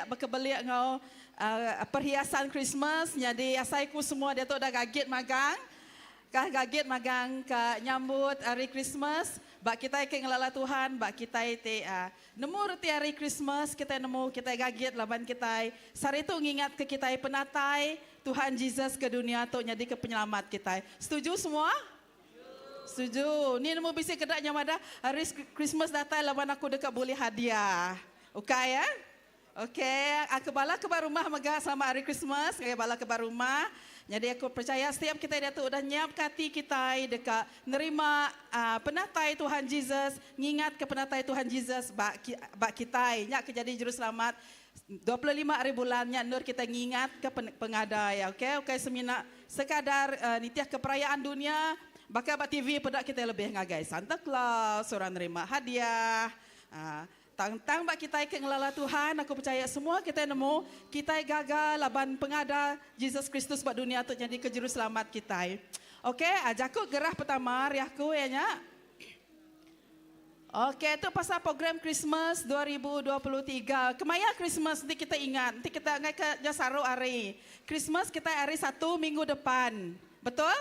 Bekebelik enggau perhiasan Christmas nyadi asai ku semua diatu udah gagit magang. Kah gagit magang ka nyambut hari Christmas ba kitai ke ngelala Tuhan ba kitai ti nemu reti hari Christmas kitai nemu kitai gagit laban kitai sehari tu ngingat ke kitai penatai Tuhan Jesus ke dunia tu nyadi ke penyelamat kitai. Setuju semua? Setuju. Ni nemu bisi keda nya madah hari Christmas datai laban aku deka bulih hadiah. Ukai eh? Ok, aku bala ke ba rumah mega selamat Hari Christmas ngagai bala ke ba rumah. Nyadi aku percaya setiap kitai diatu udah nyiapka ati kitai deka nerima penatai Tuhan Jesus, ngingatka penatai Tuhan Jesus ba ba kitai. Nya ke jadi juruselamat 25 hari bulan nya endur kitai ngingatka pengada iya. Ok, ukai semina sekadar nitihka perayaan dunia baka ba TV peda kitai lebih ngagai Santa Claus, orang nerima hadiah. Tang tang ba kitai ke ngelala Tuhan, aku pechaya semua kitai nemu, kitai gaga laban pengada Jesus Kristus ba dunia tu nyadika Juruselamat kitai. Ok, jaku gerah pertama ari aku iya nya, Ok, tu pasal program Krismas 2023. Kemaya Krismas enti kitai ingat, enti kita enggai ke nyau saru hari. Krismas kitai hari satu minggu depan. Betul?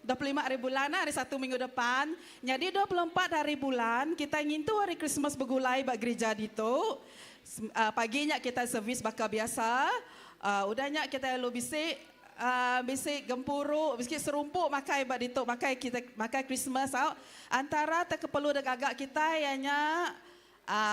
25 hari bulan hari satu minggu depan. Nyadi 24 hari bulan kitai ngintu hari Krismas begulai ba gerija ditu. Pagi nya kitai servis baka biasa. Udah nya kitai lalu bisi bisi gempuru bisi serumpu makai ba ditu makai kitai makai Krismas au. Antara te ke perlu deka gaga kitai iya nya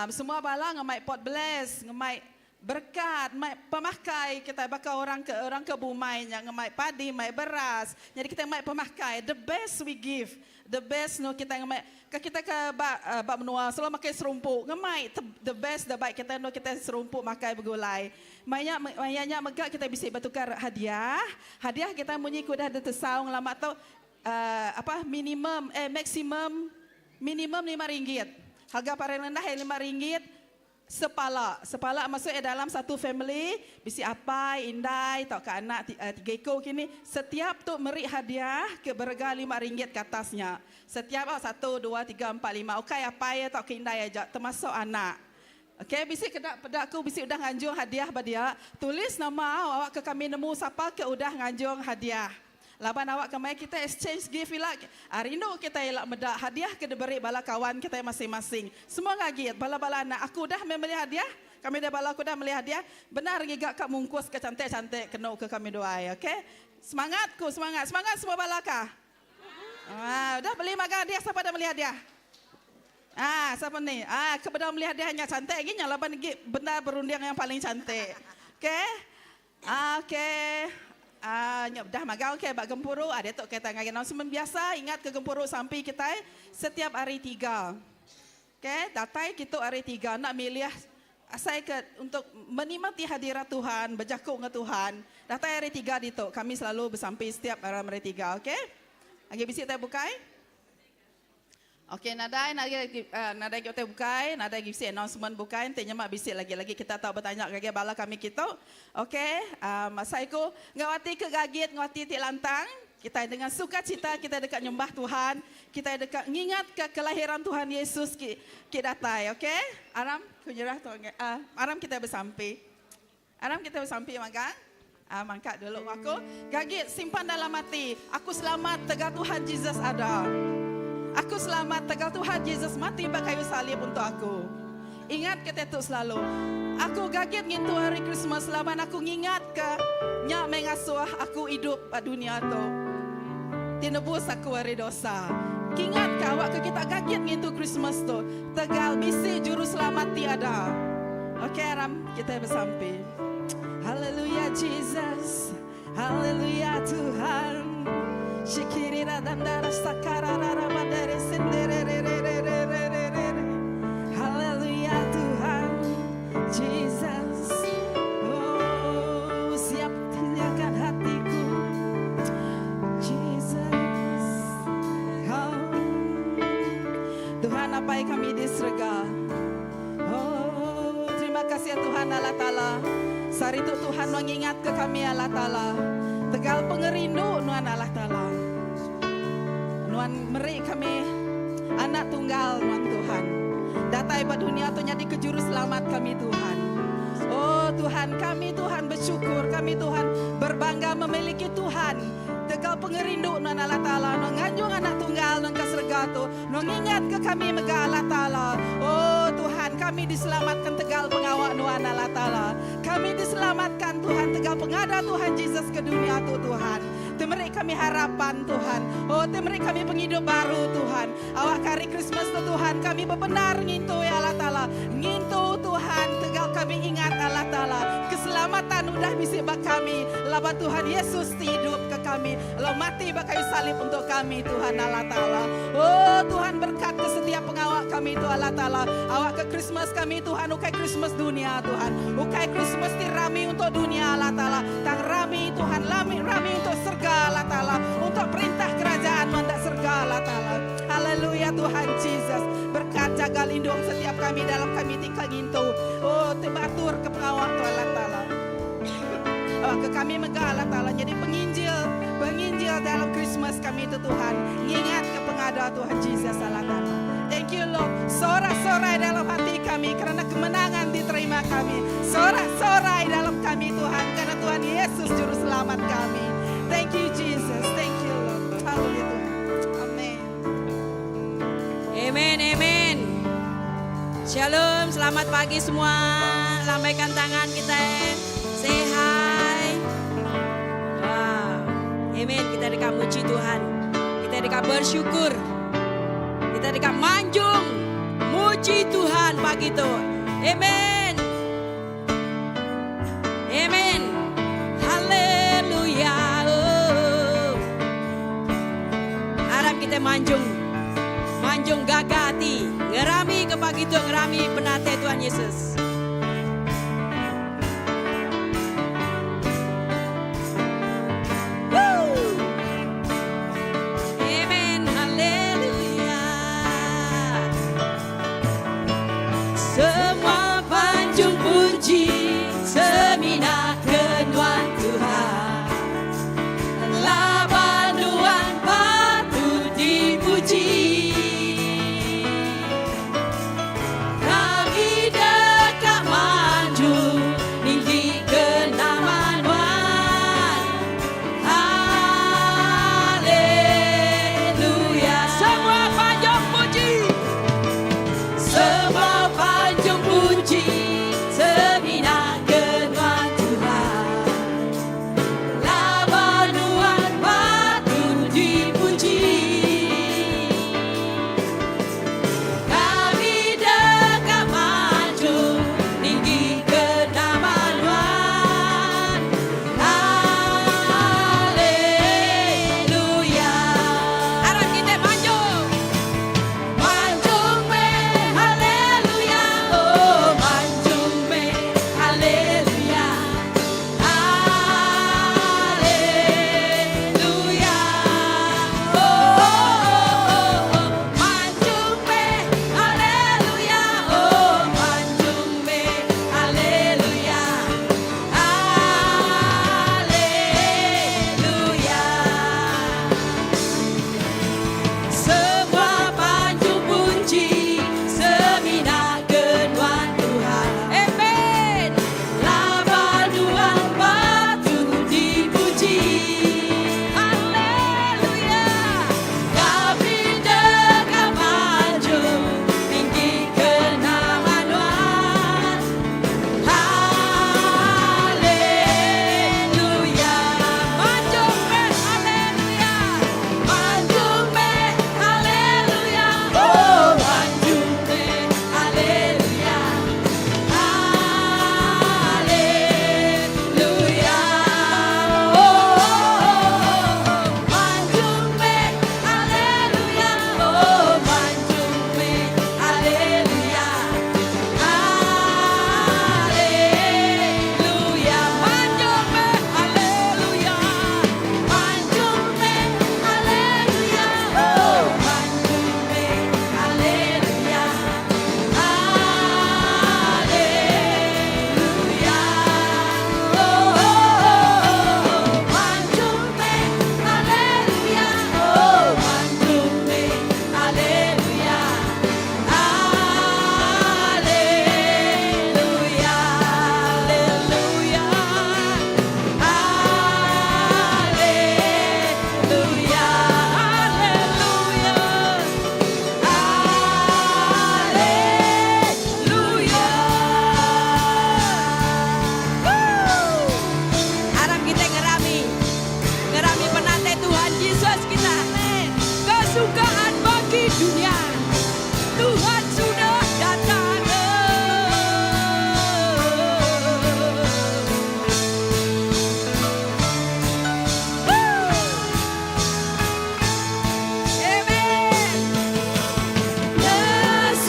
semua bala ngemai pot bless ngemai Berekat mai pemakai kitai baka orang ke orang ke bumai nya ngemai padi mai beras. Nyadi kitai mai pemakai the best we give the best no kitai ngemai ke kitai ke ba ba menua selalu makai serumpu ngemai the best da bai kitai no kitai serumpu makai begulai. Maya maya nya mega kitai bisi betukar hadiah. Hadiah kitai munyi ke udah ditesaung lama tu uhh apa minimum eh maximum minimum lima ringgit. Harga paling rendah iya lima ringgit. Sepala. Sepala maksud iya dalam satu family, bisi apai, indai tauka anak tiga iku kini, setiap tu meri hadiah ke berega lima ringgit ke atas nya. Setiap au satu, dua, tiga, empat, lima ukai apai iya tauka indai aja termasuk anak. Ok bisi keda peda ku bisi udah nganjung hadiah ba dia, tulis nama au awakka kami nemu sapa ke udah nganjung hadiah. Laban awak ke maya kitai exchange gift ila, rindu kitai ila meda hadiah ke diberi bala kawan kitai masing-masing. Semua ngagit bala-bala anak aku udah meh meli hadiah, kami deh bala aku udah meli hadiah, bendar ngiga ka mungkus ke cantik-cantik kenu ke kami duai ok. Semangat ku semangat, semangat semua bala ka. Haa udah beli magang hadiah sapa dah meli hadiah? Haa sapa ni? Haa ke bedau meli hadiah nya cantik agi nya laban agi bendar berunding yang paling cantik. Ok. Ok. Nya udah magau ke ba gempuru. Diatu kitai ngagai announcement biasa. Ingat ke gempuru sampi kitai setiap hari tiga. Ok, datai kitu hari tiga enda milih asai ke untuk menikmati hadirat Tuhan, bejaku enggau Tuhan. Datai hari tiga ditu kami selalu besampi setiap hari tiga. Ok. Agi bisi utai bukai? Ok nadai nadai nadai agi utai bukai nadai agi bisi announcement bukai enti nyema bisi lagi lagi kita tau betanya ngagai bala kami kitu ok um asai ku enggau ati ke gagit enggau ati ti lantang kitai dengan sukacita kitai deka nyembah Tuhan kitai deka ngingat ka kelahiran Tuhan Yesus ki ki datai ok aram ku nyerah tu uh aram kitai besampi. Aram kitai besampi magang. Ah mangkat dulu enggau aku. Gagit simpan dalam ati, aku selamat tegal Tuhan Jesus ada. Aku selamat tegal Tuhan Jesus mati ba kayu salib untuk aku. Ingat kitai tu selalu. Aku gagit ngintu hari Krismas laban aku ngingatka nya meh ngasuh aku idup ba dunia tu. Ti nebus aku ari dosa. Kingatka awakka kita gagit ngintu Krismas tu tegal bisi Juruselamat ti ada. Ok aram kitai besampi. Haleluya Jesus. Haleluya Tuhan. Shikirira dandara sakararara bandere sendererererererere. Haleluya Tuhan Jesus. Oh, siap tinggalkan hatiku. Jesus. Oh. Tuhan Apai kami di serega. Oh, terima kasih ya Tuhan Allah Taala. Sehari tu Tuhan mengingat ke kami Allah Taala. Tegal pengerindu Nuan Allah Taala. Nuan meri kami anak tunggal Nuan Tuhan. Datai ba dunia tu nyadi ke juru selamat kami Tuhan. Oh. Tuhan, kami Tuhan bersyukur, kami Tuhan berbangga memiliki Tuhan. Tegal pengerindu Nuan Allah Taala, Nuan nganjung anak tunggal Nuan ke serega tu, Nuan ngingat ke kami mega Allah Taala. Oh Tuhan, kami diselamatkan tegal pengawa Nuan Allah Taala. Kami diselamatkan Tuhan tegal pengada Tuhan Jesus ke dunia tu Tuhan. Ti meri kami harapan Tuhan. Oh ti meri kami pengidup baru Tuhan. Awak ke hari Christmas tu Tuhan kami bebendar ngintu ya Allah Taala. Ngintu Tuhan tegal kami ingat Allah Taala. Keselamatan udah bisi ba kami laban Tuhan Yesus ti idup ke kami lalu mati ba kayu salib untuk kami Tuhan Allah Taala. Oh Tuhan berkat ke setiap pengawa kami tu Allah Taala. Awak ke Christmas kami Tuhan ukai Christmas dunia Tuhan. Ukai Christmas ti rami untuk dunia Allah Taala. Tang rami Tuhan lami rami untuk serga Allah Taala. Untuk perintah kerajaan mandak serga Allah Taala. Haleluya Tuhan Jesus. Berkat jaga lindung setiap kami dalam kami ti ka ngintu. Oh tebatur ke pengawak tu Allah Taala. Awak ke kami mega Allah Taala jadi penginjil, penginjil dalam Christmas kami itu Tuhan. Ngingat ke pengada Tuhan Jesus Allah Taala. Thank you Lord. Sorak-sorai dalam hati kami karena kemenangan diterima kami. Sorak-sorai dalam kami Tuhan karena Tuhan Yesus juru selamat kami. Thank you Jesus. Thank you Lord. Haleluya Tuhan. Amin. Amen, amen. Shalom, selamat pagi semua. Lambaikan tangan kita. Say hi. Wow. Amen. Kita dekat muji Tuhan. Kita dekat bersyukur. Kita dekat manjung. Muji Tuhan pagi itu. Amen. Amen. Haleluya. Oh. Harap kita manjung. Manjung gagah hati. Ngerami ke pagi itu, ngerami penate Tuhan Yesus. Woo! Amen. Haleluya. Semua panjung puji semina kenuan Tuhan. Laban nuan patut dipuji. Kami dekat maju tinggi ke nama Tuhan. Haleluya. Semua panjung puji. Semua panjung puji.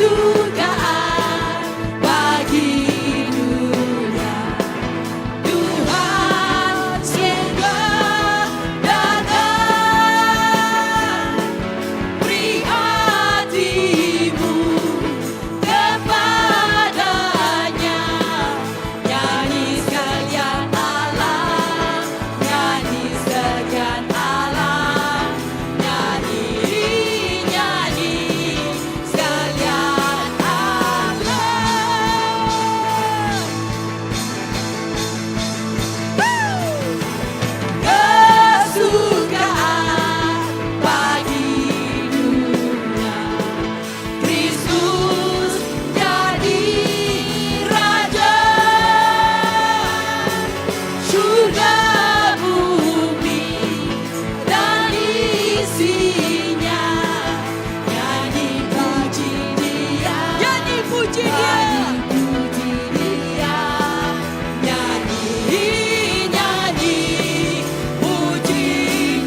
Kesukaan bagi dunia Tuhan sudah datang Beri hatimu kepadanya Nyanyi sekalian alam Nyanyi sekalian alam Nyanyi, nyanyi sekalian alam Kesukaan bagi dunia Kristus jadi Raja Surga bumi dan isinya Nyanyi puji dia Nyanyi puji dia Nyanyi puji dia Nyanyi, nyanyi puji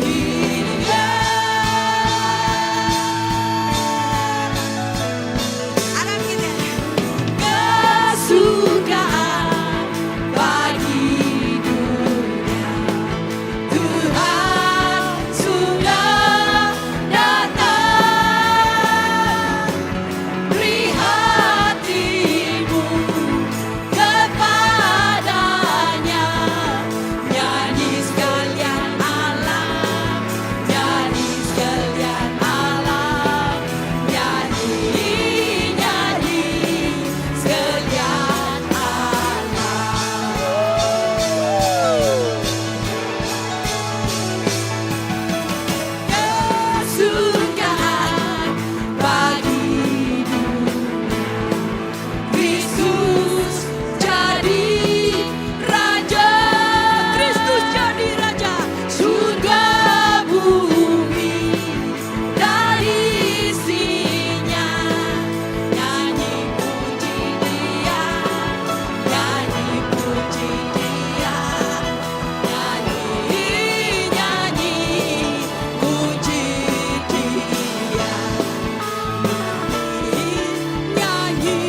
dia Alam kita Kesukaan bagi dunia Tuhan sudah datang Beri hatimu kepadanya Nyanyi sekalian alam Nyanyi sekalian alam Nyanyi, nyanyi sekalian alam Kesukaan bagi dunia Kristus jadi Raja Kristus jadi Raja Surga bumi dan isinya Nyanyi puji dia Nyanyi puji dia Nyanyi, nyanyi puji dia Nyanyi,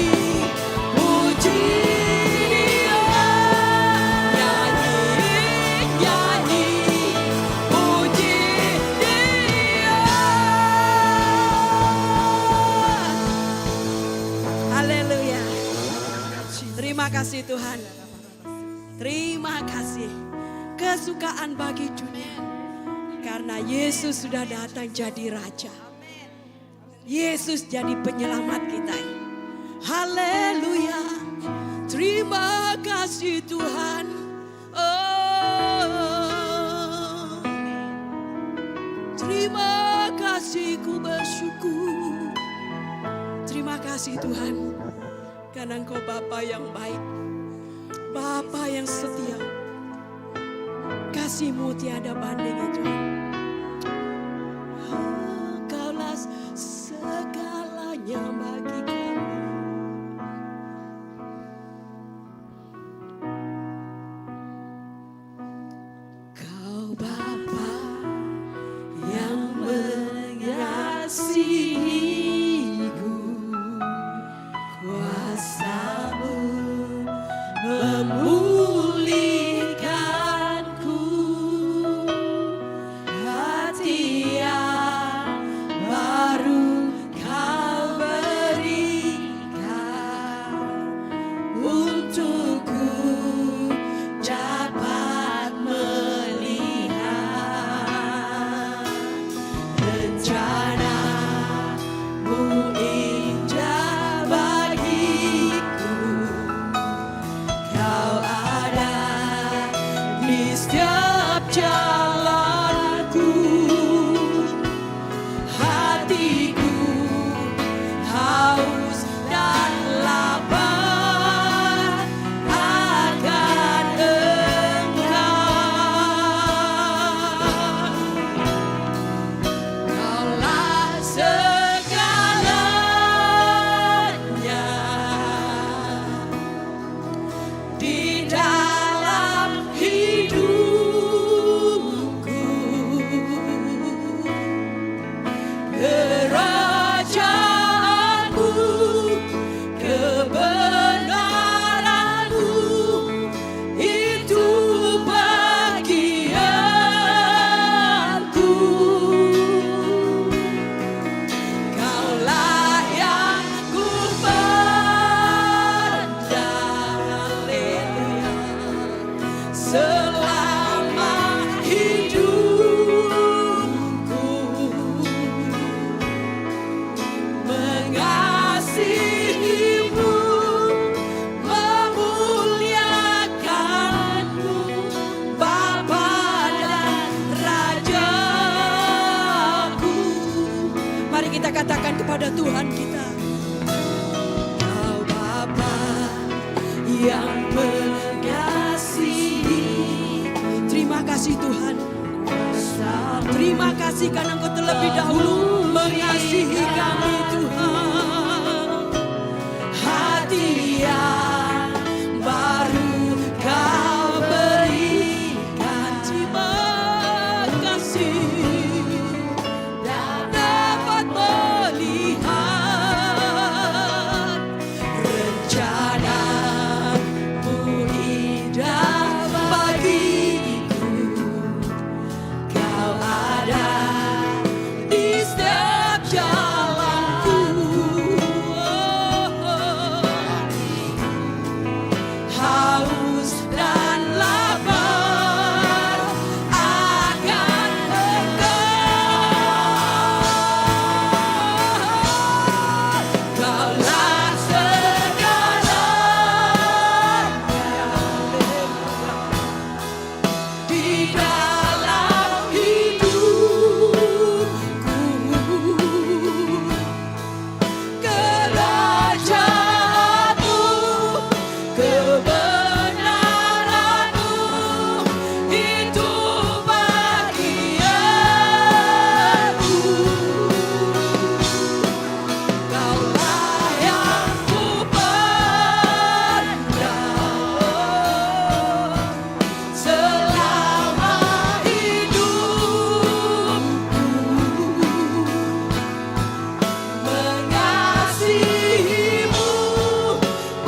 puji dia Nyanyi, nyanyi, puji dia Haleluya. Terima kasih Tuhan. Terima kasih. Kesukaan bagi dunia. Karena Yesus sudah datang jadi Raja. Yesus jadi penyelamat kita. Haleluya. Terima kasih Tuhan. Oh. Terima kasih ku bersyukur. Terima kasih Tuhan. Karena Engkau Bapa yang baik. Bapa yang setia. Kasihmu tiada banding ya Tuhan. Engkaulah segalanya bagi kami. Kau Bapa yang mengasihiku, kuasamu memulihkanku, hati yang baru kau berikan untukku dapat melihat rencanamu indah bagiku. Kau kasih karena Engkau terlebih dahulu mengasihi kami Tuhan. Hati yang baru Kau berikan, terima kasih dapat melihat rencanamu indah bagiku. Kau ada di setiap jalanku. Haus dan lapar akan Engkau. Kaulah segalanya di dalam hidupku. Kerajaanmu, kebenaranmu itu bagianku. Kaulah yang ku pandang selama hidupku. Mengasihimu,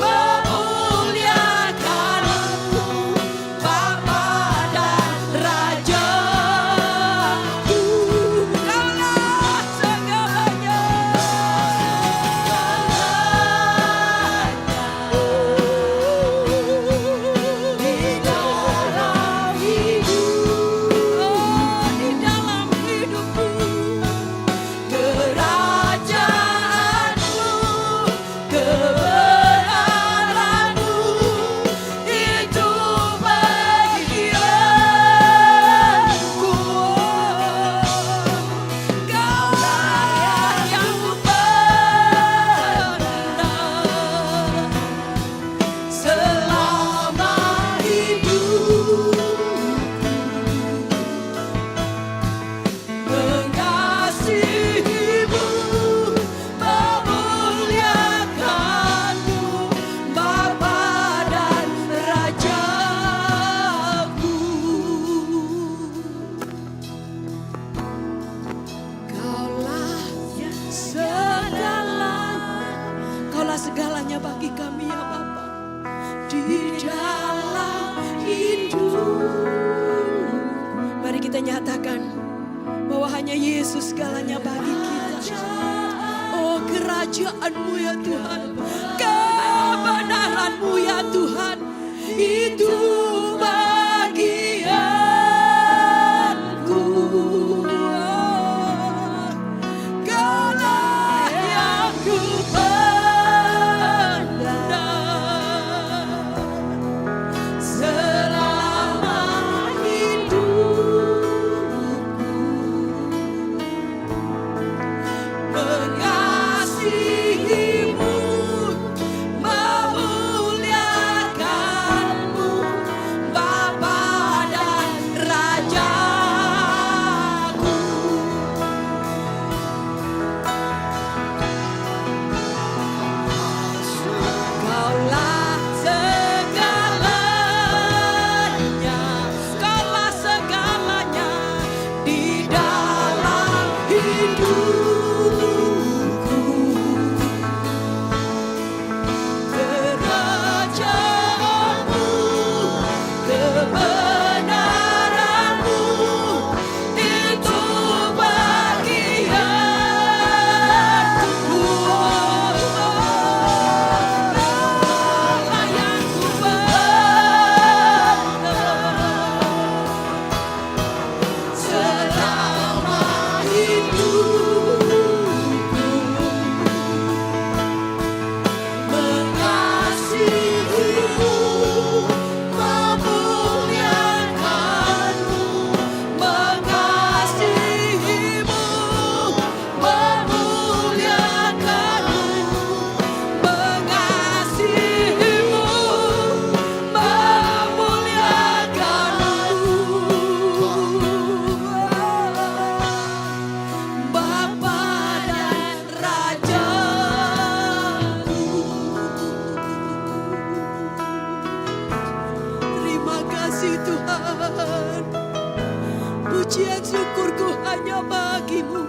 memuliakanmu, Bapa dan Rajaku. Kaulah segalanya. Di dalam hidup, di dalam hidupku. Kerajaanmu, kebenaranmu itu bagianku. Kaulah yang ku pandang selama hidupku. Mengasihimu, memuliakanmu, Bapa dan Rajaku. Kaulah segalanya, Kaulah segalanya bagi kami ya Bapa. Di dalam hidup. Mari kita nyatakan bahwa hanya Yesus segalanya bagi kita. Oh kerajaanmu ya Tuhan, kebenaranmu ya Tuhan, itu bagianku. Kaulah yang ku pandang selama hidupku. Mengasihimu, memuliakanmu, Tuhan. Pujian syukurku hanya bagimu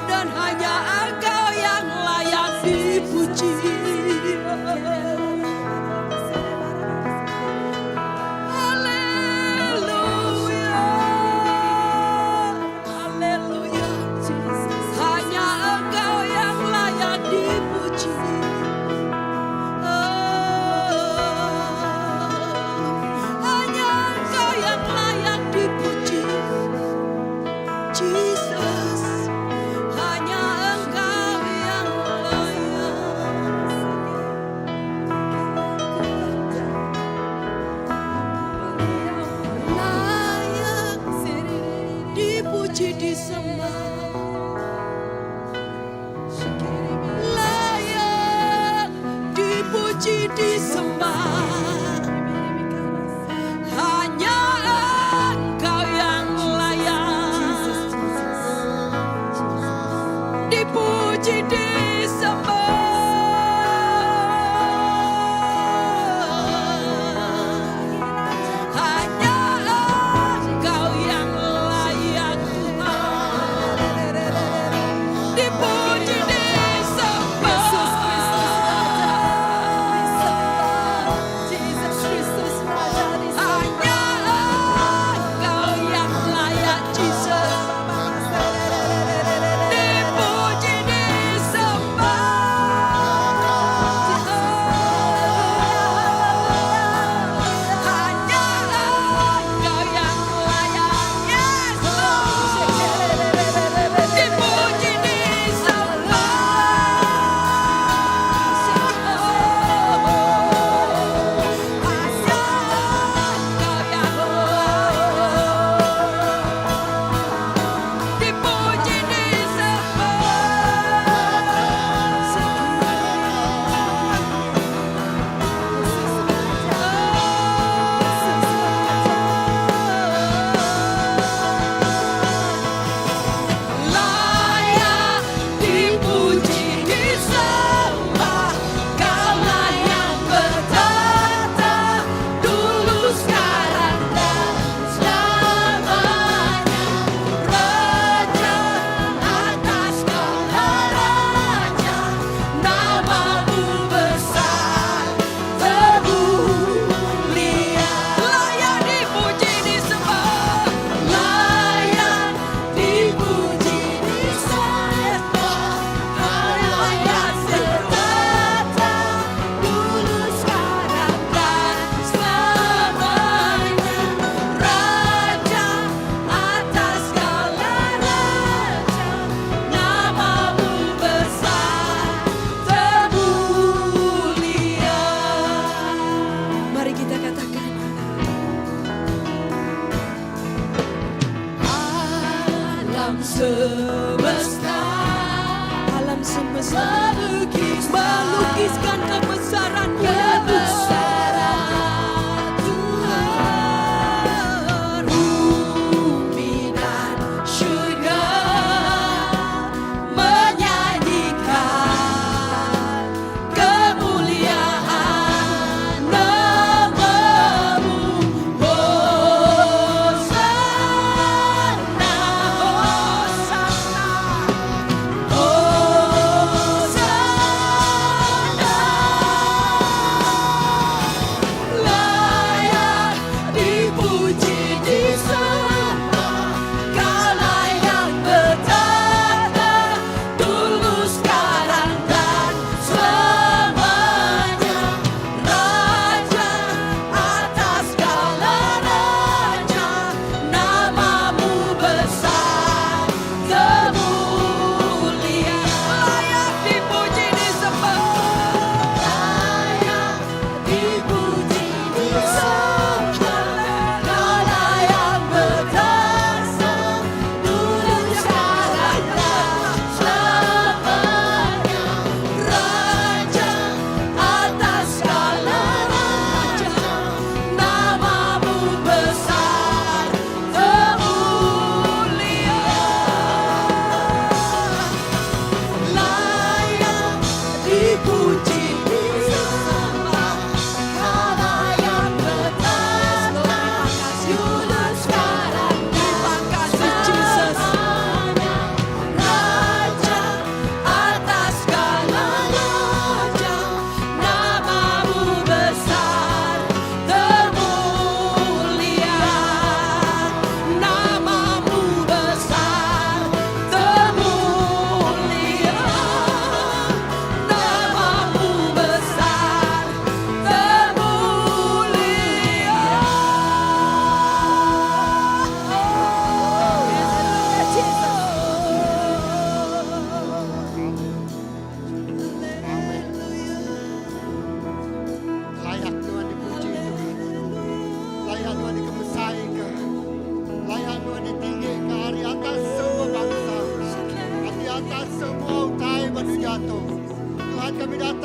dan hanya Engkau yang layak dipuji. Haleluya. Haleluya. Hanya Engkau yang layak dipuji. Oh, hanya Engkau yang layak dipuji. Jesus, hanya Engkau yang layak. Layak dipuji disembah. Layak dipuji disembah. Hanya Engkau yang layak dipuji disembah. Hanya Engkau yang layak Tuhan dipuji disembah.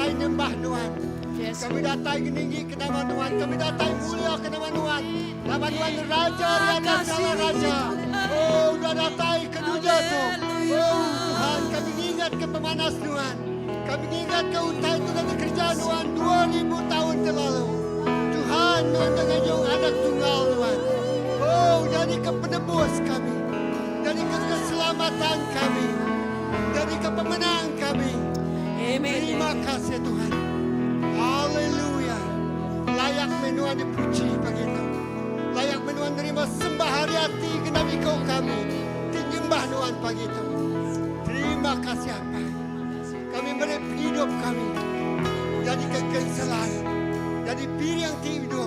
datai nyembah Nuan. Kami datai ngeninggi ke nama Nuan. Kami datai mulia ke nama Nuan. Laban Nuan Raja di atas segala raja. Oh, udah datai ke dunya tu. Oh, Tuhan, kami ngingat ke pemanas Nuan. Kami ngingat ke utai tu udah dikereja Nuan 2000 taun ti lalu. Tuhan, Nuan udah ngajung Anak Tunggal Nuan. Oh, jadi ke penebus kami. Jadi ke keselamatan kami. Jadi ke pemenang kami. Amen. Terima kasih Tuhan. Haleluya. Layak meh Nuan dipuji pagi tu. Layak meh Nuan nerima sembah ari ati genap iko kami ti nyembah Nuan pagi tu. Terima kasih Apai. Kami meri pengidup kami jadi ke genselan, jadi piring ti idup,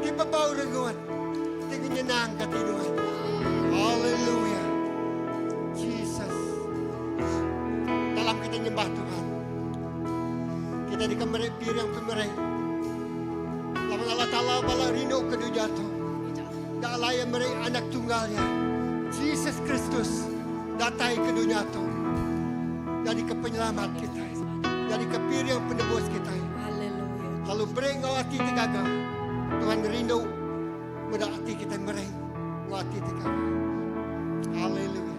ti bebau rengut, ti ngenyenangka ati Nuan. Haleluya. Jesus. Dalam kita nyembah Tuhan, kita deka meri piring pemeri. Laban Allah Taala bala rindu ke dunya tu. Enda alai iya meri anak tunggal iya, Jesus Kristus, datai ke dunya tu nyadi ke penyelamat kitai, nyadi ke piring penebus kitai. Lalu beri enggau ati ti gaga. Tuhan rindu meda ati kitai meri enggau ati ti gaga. Haleluya.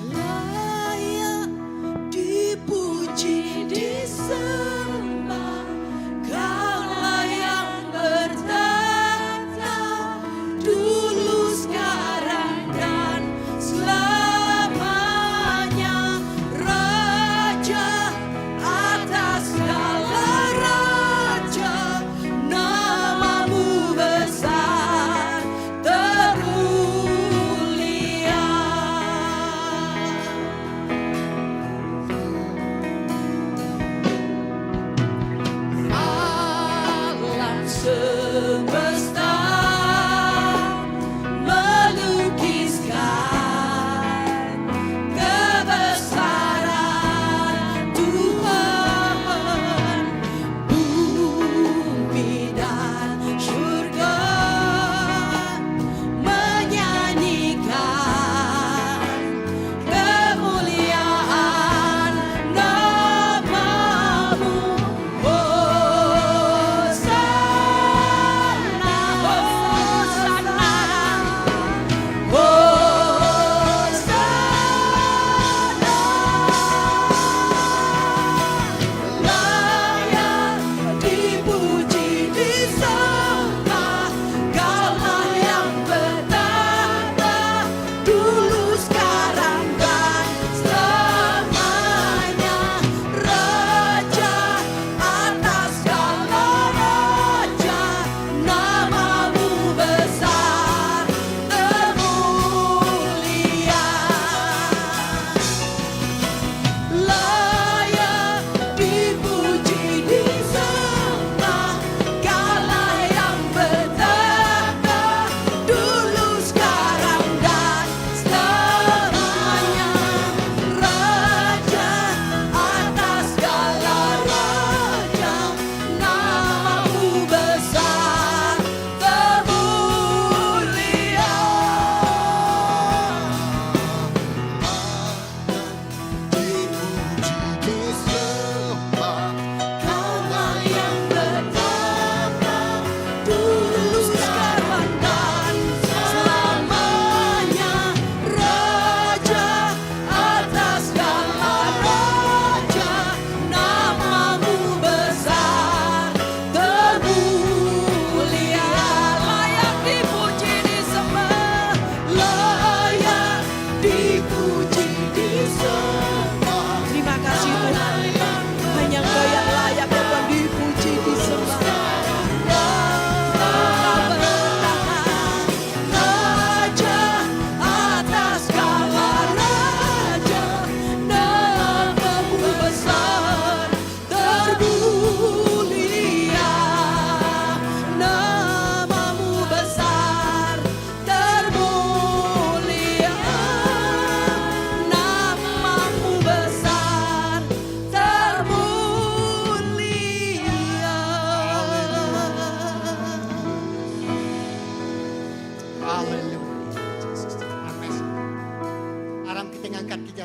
Layak dipuji disembah Kaulah yang bertata Dulu sekarang dan selamanya Raja atas segala raja Namamu besar.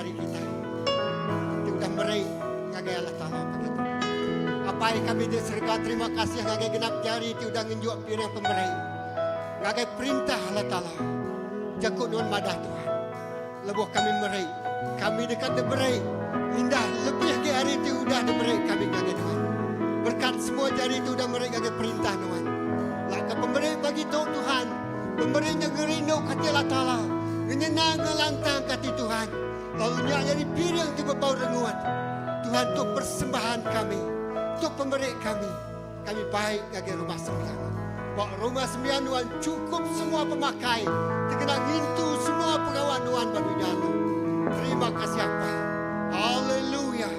jari kitai ti udah meri ngagai Allah Taala pagi tu. Apai kami di serega terima kasih ngagai genap jari ti udah ngenjuk piring pemeri ngagai perintah Allah Taala. Jaku nuan madah Tuhan lebuh kami meri kami deka diberi indah lebih agi ari ti udah diberi kami ngagai nuan. Berkat semua jari ti udah meri ngagai perintah nuan. Laka pemeri pagi tu Tuhan Pemeri nya ngerinduka ati Allah Taala, ngenyenang ngelantangka ati Tuhan, lalu nya nyadi piring ti bebau rengut. Tuhan tu persembahan kami, tu pemeri kami. Kami bai ngagai rumah sembiang. Ba rumah sembiang nuan chukup semua pemakai ti kena ngintu semua pengawa nuan ba dunya tu. Terima kasih Apai. Haleluya.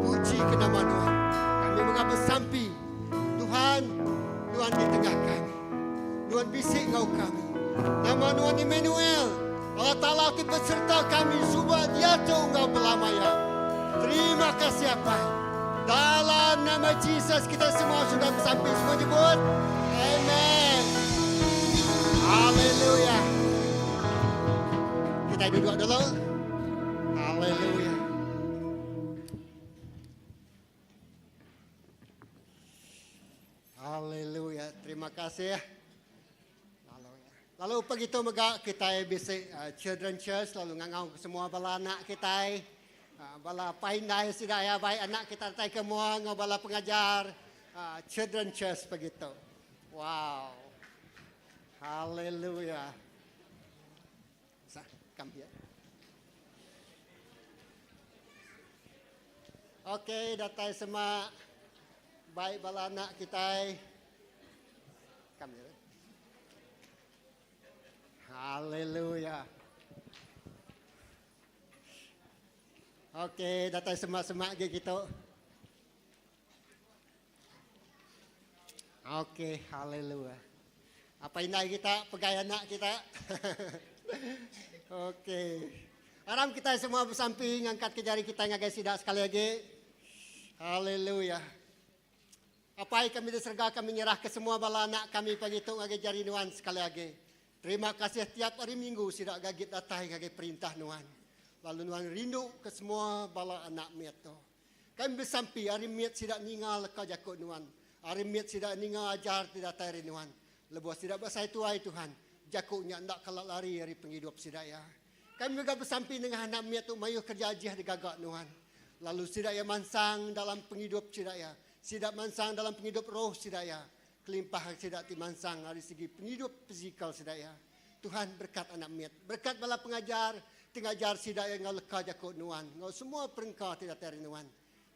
Puji ke nama nuan. Kami mega besampi, Tuhan, nuan di tengah kami. Nuan bisi enggau kami. Nama Nuan Immanuel, Allah Taala ti besereta kami suba, diatu enggau belama iya. Terima kasih Apai. Dalam nama Jesus kita semua sudah besampi semua nyebut Amen. Haleluya. Kita duduk dulu. Haleluya. Haleluya. Terima kasih. Lalu lalu pagi tu mega kita bisi children church lalu ngangau ke semua bala anak kita. Bala paindai sida ya baik anak kita datai ke mua ngau bala pengajar children church pagi tu. Wow. Haleluya. Sah, come here. Okey, datai semak baik bala anak kita. Come here. Haleluya. Okey, datai semak-semak lagi kita. Okey, haleluya. Apa indai kita pegai anak kita? Okey. Aram kita semua bersampi ngangkat ke jari kita ngagai sida sekali lagi. Haleluya. Apai kami di serga kami nyerah ke semua bala anak kami pagi tu ngagai jari nuan sekali lagi. Terima kasih tiap hari minggu sida gagit datai ngagai perintah nuan. Lalu nuan rindu ke semua bala anak mit tu. Kami besampi ari mit sida ninga leka jaku Nuan. Ari mit sida ninga ajar ti datai ari Nuan. Lebuh sida besai tuai Tuhan, jaku nya enda kala lari ari pengidup sida iya. Kami mega besampi nengah anak mit tu mayuh kereja ajih digaga Nuan. Lalu sida iya mansang dalam pengidup sida iya. Sida mansang dalam pengidup roh sida iya. Kelimpah ari sida ti mansang ari segi pengidup fizikal sida iya. Tuhan berekat anak mit. Berekat bala pengajar ti ngajar sida iya enggau leka jaku Nuan enggau semua perengka ti datai ari Nuan.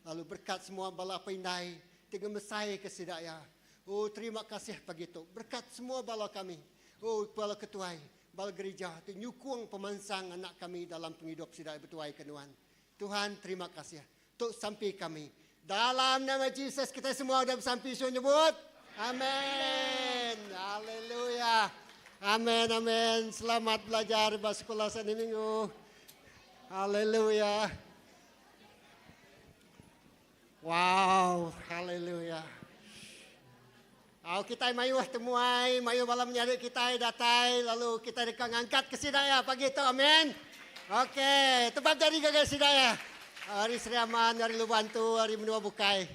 Lalu berekat semua bala apai indai ti ngemesaika sida iya. Oh terima kasih pagi tu. Berekat semua bala kami. Oh bala ketuai, bala gerija ti nyukung pemansang anak kami dalam pengidup sida iya betuaika Nuan. Tuhan terima kasih. Tu sampi kami. Dalam nama Jesus kita semua udah besampi suah nyebut. Amen. Haleluya. Amen, amen. Selamat belajar ba sekolah sani minggu. Haleluya. Wow, haleluya. Au kitai mayuh temuai, mayuh bala menyadi kitai datai lalu kitai deka ngangkat ke sida iya pagi tu. Amen. Okey, tebab jari ngagai sida iya. Ari Sri Aman, ari Lubok Antu, ari menua bukai.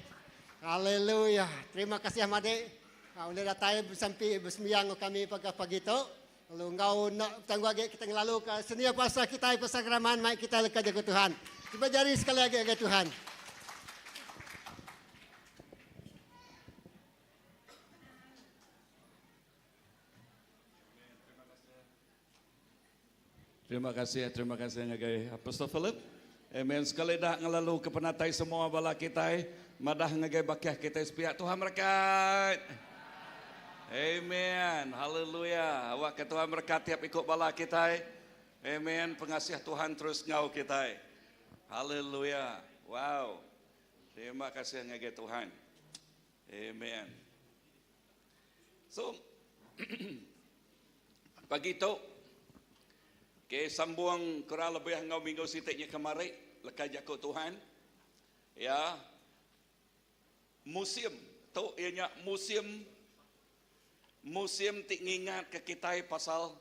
Haleluya. Terima kasih madik ulih datai besampi besembiang enggau kami pagi pagi tu. Lalu enggau enda betangguh agi kita ngelalu ka senior pastor kitai Pastor Keraman mai kitai leka jaku Tuhan. Cuba jari sekali agi ngagai Tuhan. Terima kasih, terima kasih ngagai Apostle Philip. Amen. Sekali dah ngelalu ke penatai semua bala kitai, madah ngagai bakih kitai sepiak Tuhan berkat. Amen. Haleluya. Awak ke Tuhan berkat tiap iku bala kitai. Amen. Pengasih Tuhan terus ngau kitai. Haleluya. Wow. Terima kasih ngagai Tuhan. Amen. So, pagi tu, ke sambung kurang lebih enggau minggu siti nya kemari, leka jaku Tuhan. Ya, musim tu iya nya musim musim ti ngingatka kitai pasal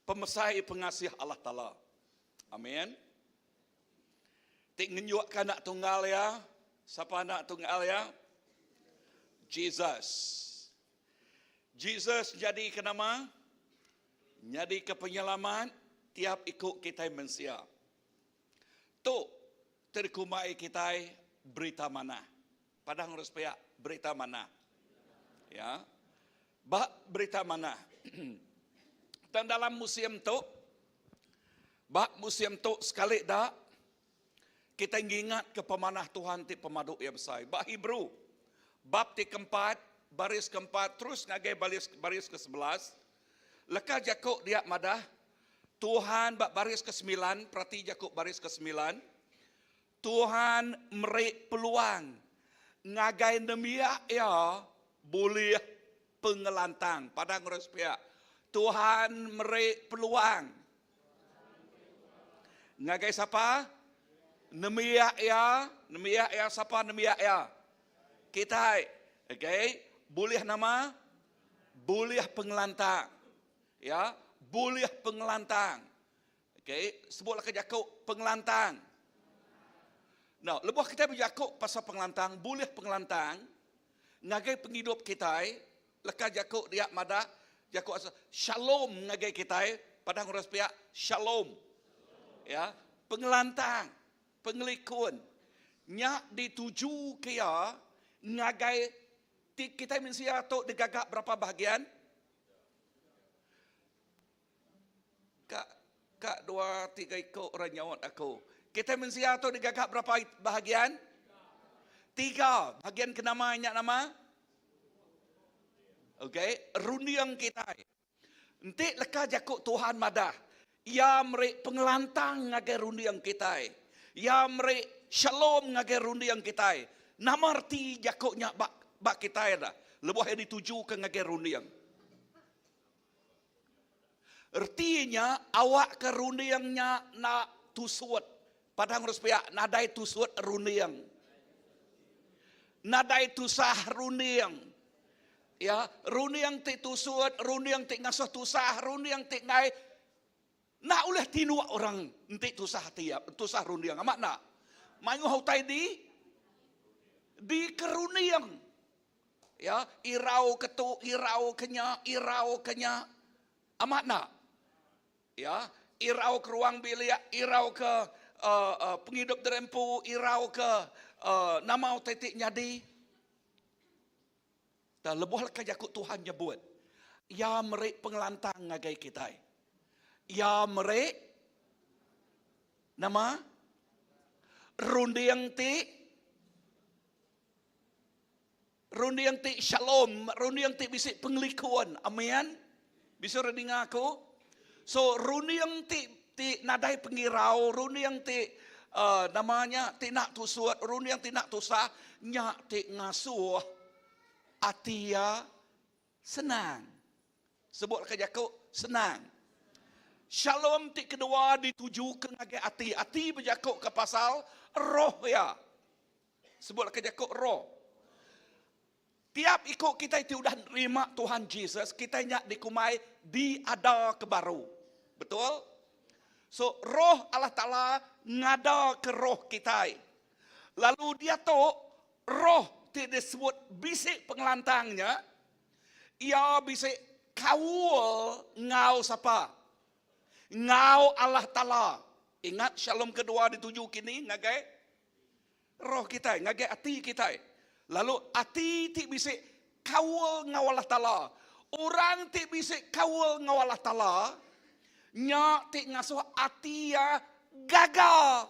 pemesai pengasih Allah Taala. Amen. Ti ngenyukka anak tunggal iya. Sapa anak tunggal iya? Jesus. Jesus nyadika nama? Nyadika penyelamat tiap iku kitai mensia. Tu ti dikumbai kitai berita manah. Padah ngurus pia berita manah. Ya. Ba berita manah. Tang dalam musim tu Ba musim tu sekali da, kitai ngingatka pemanah Tuhan ti pemadu iya besai. Ba Hebrew, bab ti keempat, baris keempat terus ngagai baris baris kesebelas, leka jaku dia madah, Tuhan ba baris kesemilan, perati jaku baris kesemilan, Tuhan meri peluang ngagai nembiak iya bulih pengelantang. Padah ngurus pia. Tuhan meri peluang ngagai sapa? Nembiak iya, nembiak iya sapa nembiak iya? Kitai. Okey, bulih nama? Bulih pengelantang. Ya, bulih pengelantang. Okay, sebutlah ke jaku pengelantang. Now, lebuh kitai bejaku pasal pengelantang, bulih pengelantang ngagai pengidup kitai, leka jaku dia madah jaku asal shalom ngagai kitai, padah ngurus pia shalom. Ya, pengelantang, pengelikun nya dituju ke iya ngagai ti kitai mensia tu digaga berapa bahagian? Ka ka dua tiga iku orang nyaut aku. Kitai mensia tu digaga berapa bahagian? Tiga. Bahagian ke nama nya nama? Okey, runding kitai. Enti leka jaku Tuhan madah, Iya meri pengelantang ngagai runding kitai. Iya meri shalom ngagai runding kitai. Nama reti jaku nya ba ba kitai dah lebuh iya ditujuka ngagai runding? Reti nya awakka runding nya enda tusut. Padang urang sepiak nadai tusut runding. Nadai tusah runding. Ya, runding ti tusut, runding ti ngasuh tusah, runding ti enggai enda ulih tinduk orang enti tusah ati iya, tusah runding. Amat enda? Mayuh utai di dikerunding. Ya, irau ke tu, irau ke nya, irau ke nya. Amat enda? Ya, irau ke ruang bilik, irau ke uh, uh, pengidup diri empu, irau ke uh, nama utai ti nyadi. Dan lebuh leka jaku Tuhan nyebut, Iya meri pengelantang ngagai kitai. Iya meri nama? Runding ti Runding ti shalom, runding ti bisi pengelikun. Amen. Bisi orang ninga aku? So runding ti ti nadai pengirau, runding ti uh, nama nya ti nak tusut, runding ti nak tusah, nya ti ngasuh ati iya senang. Sebut ke jaku senang. Shalom ti kedua ditujuka ngagai ati. Ati bejaku ke pasal roh iya. Sebut ke jaku roh. Tiap iku kitai ti udah nerima Tuhan Jesus, kitai nya dikumbai diada ke baru. Betul? So roh Allah Taala ngada ke roh kitai. Lalu diatu roh ti disebut bisi pengelantang nya, iya bisi kaul enggau sapa? Enggau Allah Taala. Ingat shalom kedua dituju kini ngagai Roh kitai ngagai ati kitai. Lalu ati ti bisi kaul enggau Allah Taala. Orang ti bisi kaul enggau Allah Taala nya ti ngasuh ati iya gaga.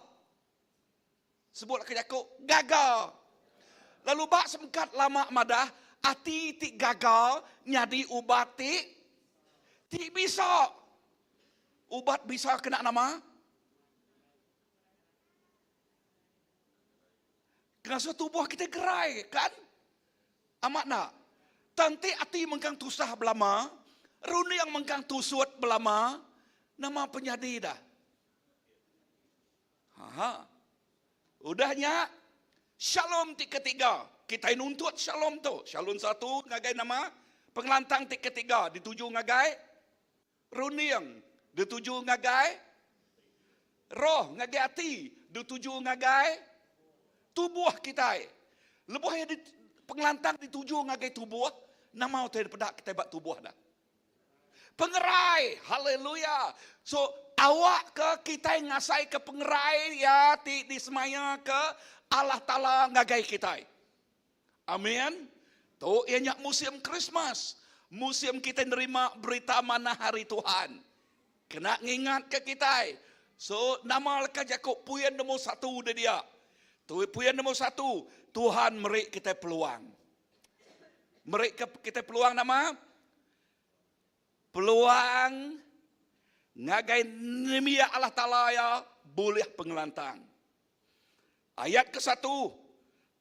Sebut ke jaku gaga. Lalu ba semkat lama madah ati ti gaga nyadi ubat ti ti bisa. Ubat bisa kena nama? Ngasuh tubuh kita gerai kan? Amat enda? Tang enti ati mengkang tusah belama, runding mengkang tusut belama, nama penyadi dah? Ha. Udah nya, shalom ti ketiga. Kitai nuntut shalom tu. Shalom satu ngagai nama? Pengelantang ti ketiga dituju ngagai runding, dituju ngagai. Roh ngagai ati dituju ngagai tubuh kitai. Lebuh iya di, pengelantang dituju ngagai tubuh, nama utai dipeda kitai ba tubuh dah? Pengerai. Haleluya. So, awakka kitai ngasaika pengerai iya ti disemayaka Allah Taala ngagai kitai. Amin. Tu iya nya musim Krismas. Musim kitai nerima berita manah ari Tuhan. Kena ngingatka kitai. So, nama leka jaku puin nombor satu di dia? Tu puin nombor satu, Tuhan meri kitai peluang. Meri ke kitai peluang nama? Peluang ngagai nembiak Allah Taala iya bulih pengelantang. Ayat kesatu,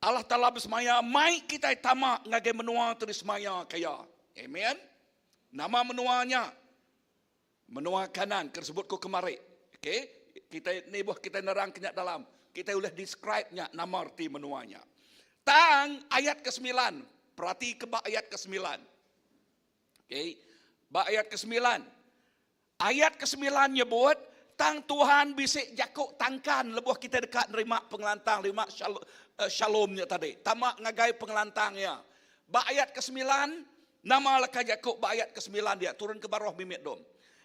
Allah Taala besemaya mai kitai tama ngagai menua ti disemaya ke Iya. Amen. Nama menua nya? Menua Kanan ke disebut ku kemari. Okey, kitai nibuh kitai nerang ke nya dalam. Kitai ulih describe nya nama reti menua nya. Tang ayat kesembilan, perati ke ba ayat kesembilan. Okey, ba ayat kesembilan. Ayat kesembilan nyebut, Tang Tuhan bisi jaku tangkan lebuh kitai deka nerima pengelantang, nerima eh, shalom nya tadi. Tama ngagai pengelantang iya. Ba ayat kesembilan, nama leka jaku ba ayat kesembilan dia? Turun ke baruh mimit dom.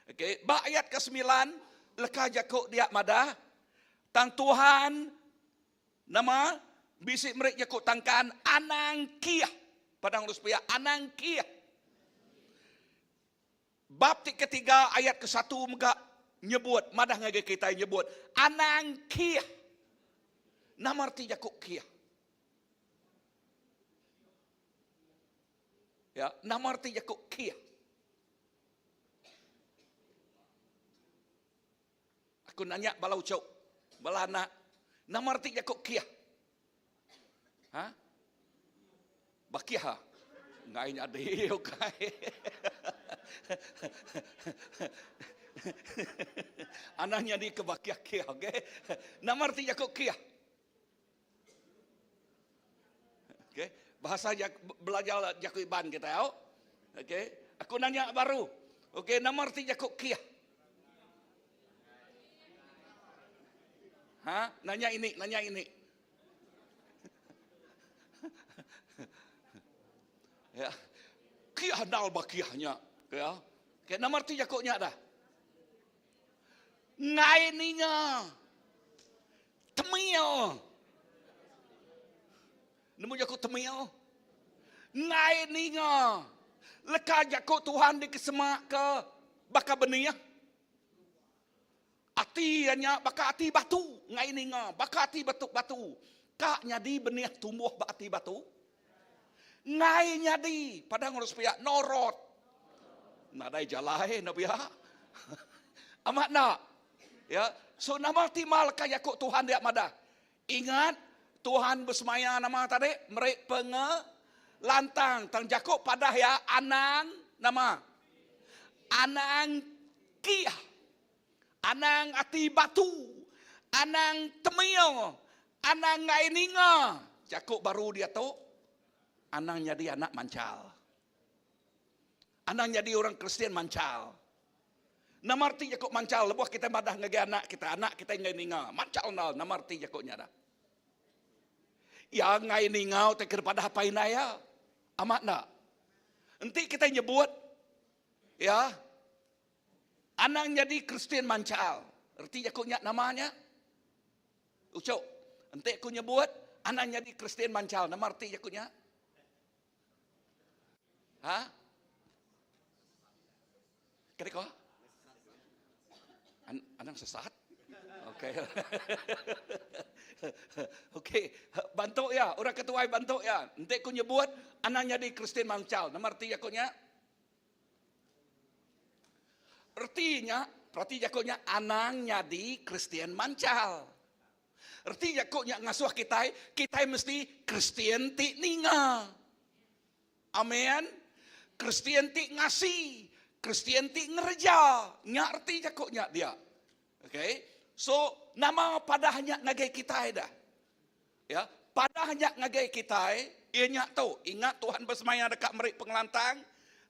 Okey, ba ayat kesembilan, leka jaku dia madah, Tang Tuhan nama bisi meri jaku tangkan anang kiah. Padang lu sepia anang kiah. Bab ti ketiga ayat kesatu mega nyebut madah ngagai kitai nyebut anang kiah. Nama reti jaku kiah? Ya, nama reti jaku kiah? Aku nanya bala ucuk, bala anak, nama reti jaku kiah? Ha? Bakih ha? Ngai nyadi ukai. Anang nyadi ke bakih kiah, okey? Nama reti jaku kiah? Okey, bahasa jak, belajar jaku Iban kita au. Okey, aku nanya baru. Okey, nama reti jaku kiah? Ha? Nanya ini, nanya ini. Ya. Kiah nal bakiahnya. Ya. Okay, nama arti jaku nya dah. Ngai ninga. Temil. Nemu jaku temil? Ngai ninga. Leka jaku Tuhan dikesemak ke baka benih. Ati iya nya baka ati batu, enggai ninga, baka ati batu batu. Ka nyadi benih tumbuh ba ati batu? Enggai nyadi, padah ngurus pia, norot. Nadai jalai enda pia. Amat enda? Ya, so nama ti mal ka jaku Tuhan dia madah? Ingat, Tuhan besemaya nama tadi meri penge lantang tang jaku padah iya anang nama? Anang kiah. Anang ati batu, anang temil, anang enggai ninga jaku baru diatu, anang nyadi anak manchal. Anang nyadi orang Kristian manchal. Nama reti jaku manchal lebuh kitai madah ngagai anak kitai, anak kitai enggai ninga. Manchal endal nama reti jaku nya dah. Iya enggai ninga utai ke dipadah apai indai iya. Amat enda? Enti kitai nyebut ya Anang nyadi Kristian manchal. Reti jaku nya nama nya? Ucuk, enti aku nyebut anang nyadi Kristian manchal, nama reti jaku nya? Ha? Kena ko? An anang sesat? Okey. Okey, bantu ya, orang ketuai bantu ya. Enti aku nyebut anang nyadi Kristian manchal, nama reti jaku nya? Reti nya, perati jaku nya anang nyadi Kristian manchal. Reti jaku nya ngasuh kitai, kitai mesti Kristian ti ninga. Amen. Kristian ti ngasi, Kristian ti ngereja. Nya reti jaku nya dia. Okay. So, nama padah nya ngagai kitai dah? Ya, padah nya ngagai kitai, iya nya tu, ingat Tuhan besemaya deka meri pengelantang,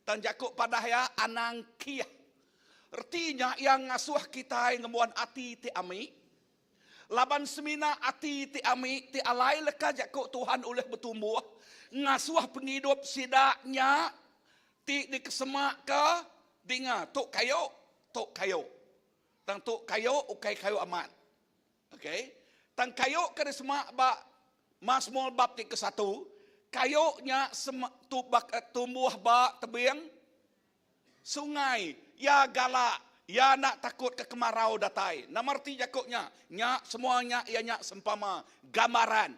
tang jaku padah iya anang kiah. Reti nya iya ngasuh kitai ngembuan ati ti ami. Laban semina ati ti ami ti alai leka jaku Tuhan ulih betumbuh, ngasuh pengidup sida nya ti dikesemaka dinga tu kayu, tu kayu. Tang tu kayu ukai kayu amat. Okey. Tang kayu ke disema ba Masmur bab ti kesatu, kayu nya sema tu baka tumbuh ba tebing sungai. Iya galak, iya enda takut ke kemarau datai. Nama reti jaku nya? Nya semua nya iya nya sempama gambaran.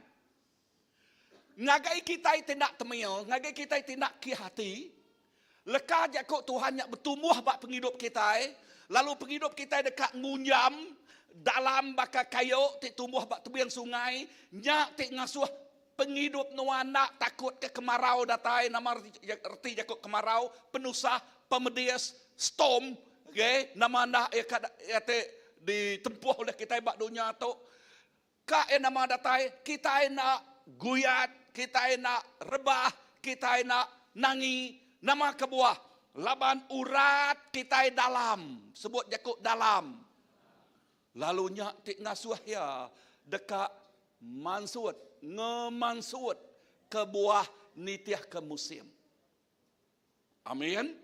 Ngagai kitai ti enda temil, ngagai kitai ti enda kih ati, leka jaku Tuhan nya betumbuh ba pengidup kitai, lalu pengidup kitai deka ngunjam dalam baka kayu ti tumbuh ba tebing sungai, nya ti ngasuh pengidup nuan enda takut ke kemarau datai, nama reti jaku kemarau, penusah, pemedis, storm, okay, nama enda iya ka iya ti ditempuh ulih kitai ba dunya tu. Ka iya nama datai, kitai enda guyat, kitai enda rebah, kitai enda nangi. Nama kebuah? Laban urat kitai dalam, sebut jaku dalam. Lalu nya ti ngasuh iya deka mansut, ngemansut kebuah nitihka musim. Amin.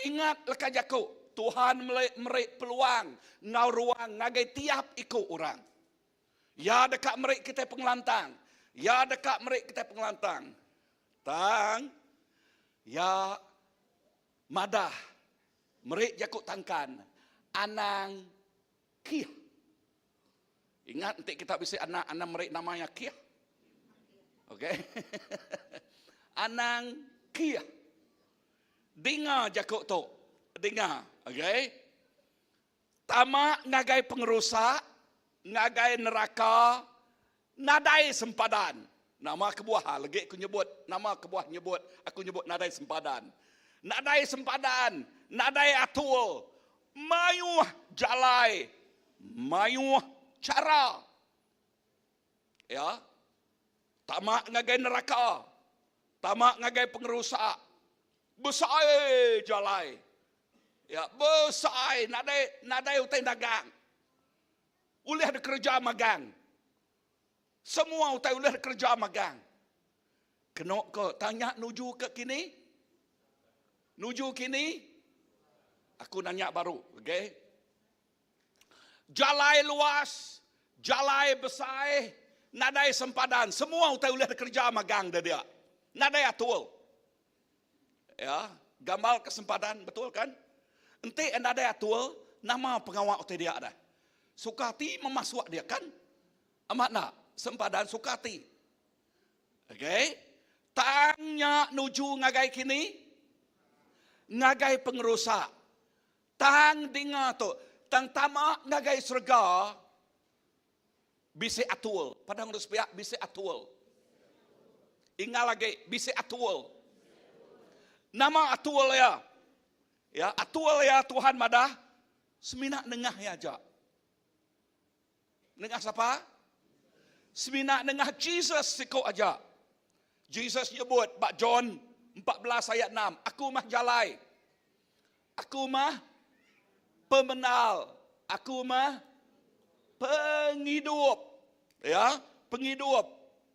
Ingat leka jaku, Tuhan meri peluang enggau ruang ngagai tiap iku orang. Iya deka meri kitai pengelantang. Iya deka meri kitai pengelantang. Tang, Iya madah meri jaku tangkan, anang kih. Ingat enti kita bisi anak, anang meri nama iya kih. Okey. Anang kih. Dinga jaku tu. Dinga. Okey. Tama ngagai pengerusak, ngagai neraka, nadai sempadan. Nama kebuah ha legi aku nyebut, nama kebuah nyebut aku nyebut nadai sempadan. Nadai sempadan, nadai atur, mayuh jalai, mayuh chara. Ya. Tama ngagai neraka, tama ngagai pengerusak, besai jalai. Ya, besai nadai nadai utai dagang. Ulih dikereja magang. Semua utai ulih dikereja magang. Keno ke tanya nuju ke kini? Nuju kini? Aku nanya baru, okey? Jalai luas, jalai besai, nadai sempadan, semua utai ulih dikereja magang dia dia. Nadai atur. Ya, gambar ke sempadan betul kan? Enti nadai atur, nama pengawa utai dia dah? Suka ati memasuk dia kan? Amat enda? Sempadan suka ati. Okey. Tang nya nuju ngagai kini? Ngagai pengerusak. Tang dinga tu, tang tama ngagai serega bisi atur. Padang urang sepiak bisi atur. Ingat lagi bisi atur. Nama atur iya? Ya, atur iya Tuhan madah semina nengah iya aja. Nengah sapa? Semina nengah Jesus siku aja. Jesus nyebut ba John 14 ayat 6, Aku mah jalai. Aku mah pemenal. Aku mah pengidup. Ya, pengidup.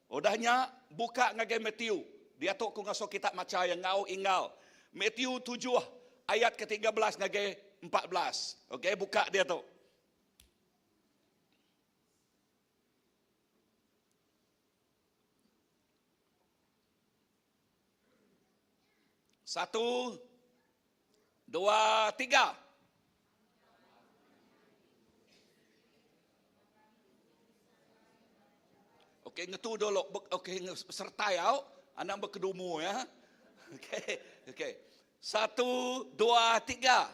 Udah nya buka ngagai Matthew. Diatu aku ngasuh kita macha iya enggau inggal. Matthew 7 ayat ke-13 ngagai 14. Okey, buka dia tu. Satu, dua, tiga. Okey, ngetu dulu. Okey, sertai au. Anang berkedumu ya. Okey, okey. Satu, dua, tiga.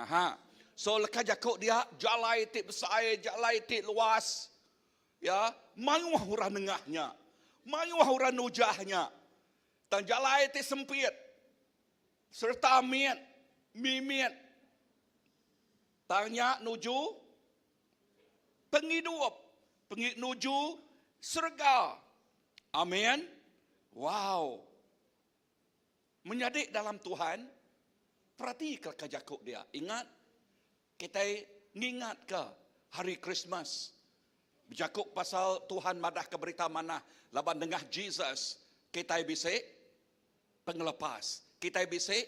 Aha. So leka jaku dia jalai ti besai, jalai ti luas. Ya, mayuh orang nengah nya. Mayuh orang nujah nya. Tang jalai ti sempit sereta mit, mimit. Tang nya nuju pengidup, pengi nuju serega. Amin. Wow. Menyadi dalam Tuhan, peratika leka jaku dia. Ingat, kitai ngingatka hari Krismas. Bejaku pasal Tuhan madahka berita manah laban nengah Jesus kitai bisi pengelepas, kitai bisi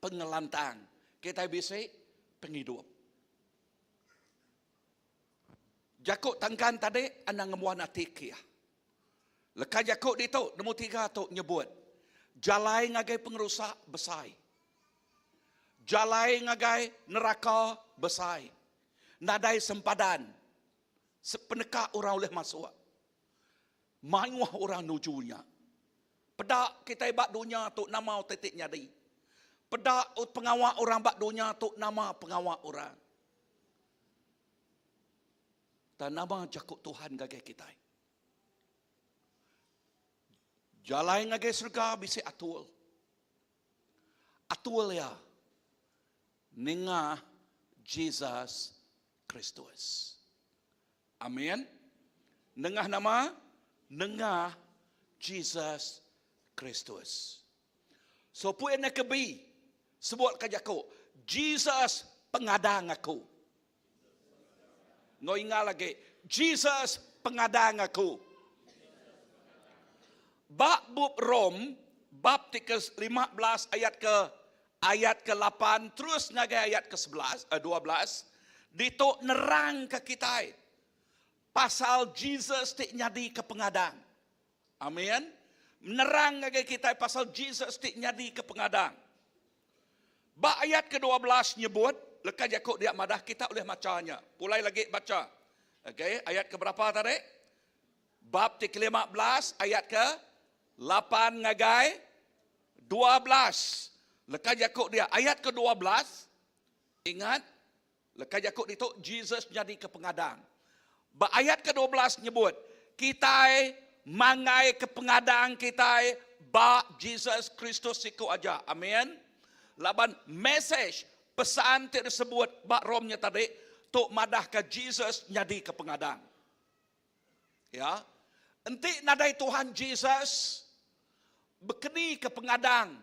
pengelantang, kitai bisi pengidup. Jaku tangkan tadi anang ngembuan ati kiah. Leka jaku ditu nemu tiga tu nyebut jalai ngagai pengerusak besai. Jalai ngagai neraka besai. Nadai sempadan. Sepeneka orang ulih masuk. Mayuh orang nuju nya. Peda kitai ba dunya tu nama utai ti nyadi. Peda pengawa orang ba dunya tu nama pengawa orang. Tang nama jaku Tuhan ngagai kitai? Jalai ngagai serega bisi atul. Atul iya nengah Jesus Kristus. Amin. Nengah nama? Nengah Jesus Kristus. So puin ke bi sebut ka jaku Jesus pengadang aku. Enggau ingat lagi, Jesus pengadang aku. Ba bup Rom, bab ti ke 15 ayat ke ayat ke 8 terus ngagai ayat ke 11, eh, 12, ditu nerang ke kitai pasal Jesus ti nyadi ke pengadang. Amin. Nerang ngagai kitai pasal Jesus ti nyadi ke pengadang. Ba ayat ke 12 nyebut, leka jaku dia madah kita ulih macha nya. Pulai lagi baca. Okey, ayat ke berapa tadi? Bab ti ke-15 ayat ke 8 ngagai 12. Leka jaku dia ayat ke 12 ingat Leka jaku ditu Jesus nyadika pengadang. Ba ayat ke 12 nyebut, kitai manggai ke pengadang kitai ba Jesus Kristus siku aja. Amin. Laban mesej pesan ti disebut ba Rom nya tadi tu madahka Jesus nyadika pengadang. Ya. Enti nadai Tuhan Jesus, bekeni ke pengadang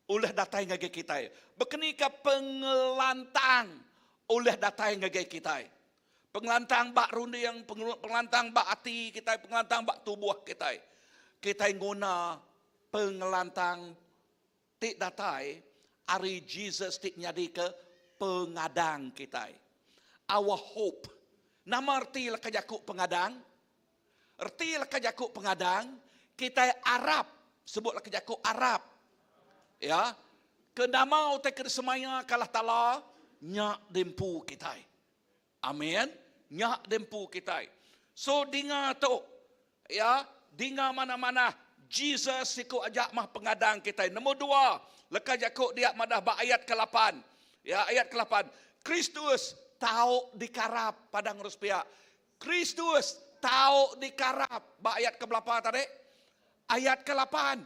ulih datai ngagai kitai. Bekeni ke pengelantang ulih datai ngagai kitai. Pengelantang ba runding, pengelantang ba ati kitai, pengelantang ba tubuh kitai. Kitai nguna pengelantang ti datai ari Jesus ti nyadika pengadang kitai. Our hope. Nama reti leka jaku pengadang? Reti leka jaku pengadang, kitai arap, sebut leka jaku arap. Ya. Ke nama utai ke disemaya ke Allah Taala nya diempu kitai. Amin. Nya diempu kitai. So dinga tu, ya, dinga manah-manah Jesus siku aja mah pengadang kitai. Nombor dua, leka jaku dia madah ba ayat ke-8. Ya, ayat ke-8. Kristus tau dikarap padang ngurus pia. Kristus tau dikarap ba ayat ke-berapa tadi? Ayat ke-8.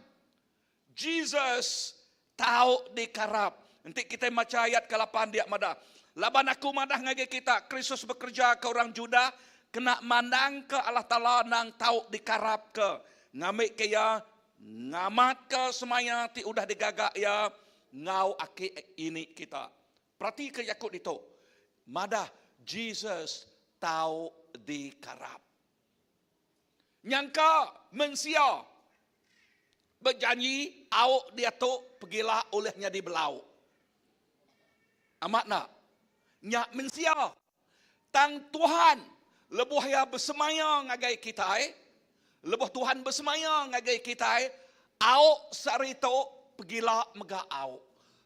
Jesus tau dikarap. Enti kitai macha ayat ke-lapan dia madah, Laban aku madah ngagai kita, Kristus bekereja ke orang Judah kena mandangka Allah Taala endang tau dikarapka, ngambika Iya ngamatka semaya ti udah digaga Iya enggau aki ini kita. Peratika jaku ditu, madah Jesus tau dikarap. Nyangka mensia bejanji au diatu pegila ulih nyadi belau. Amat enda? Nya mensia. Tang Tuhan lebuh iya besemaya ngagai kitai, lebuh Tuhan besemaya ngagai kitai, au sehari tu pegila mega au.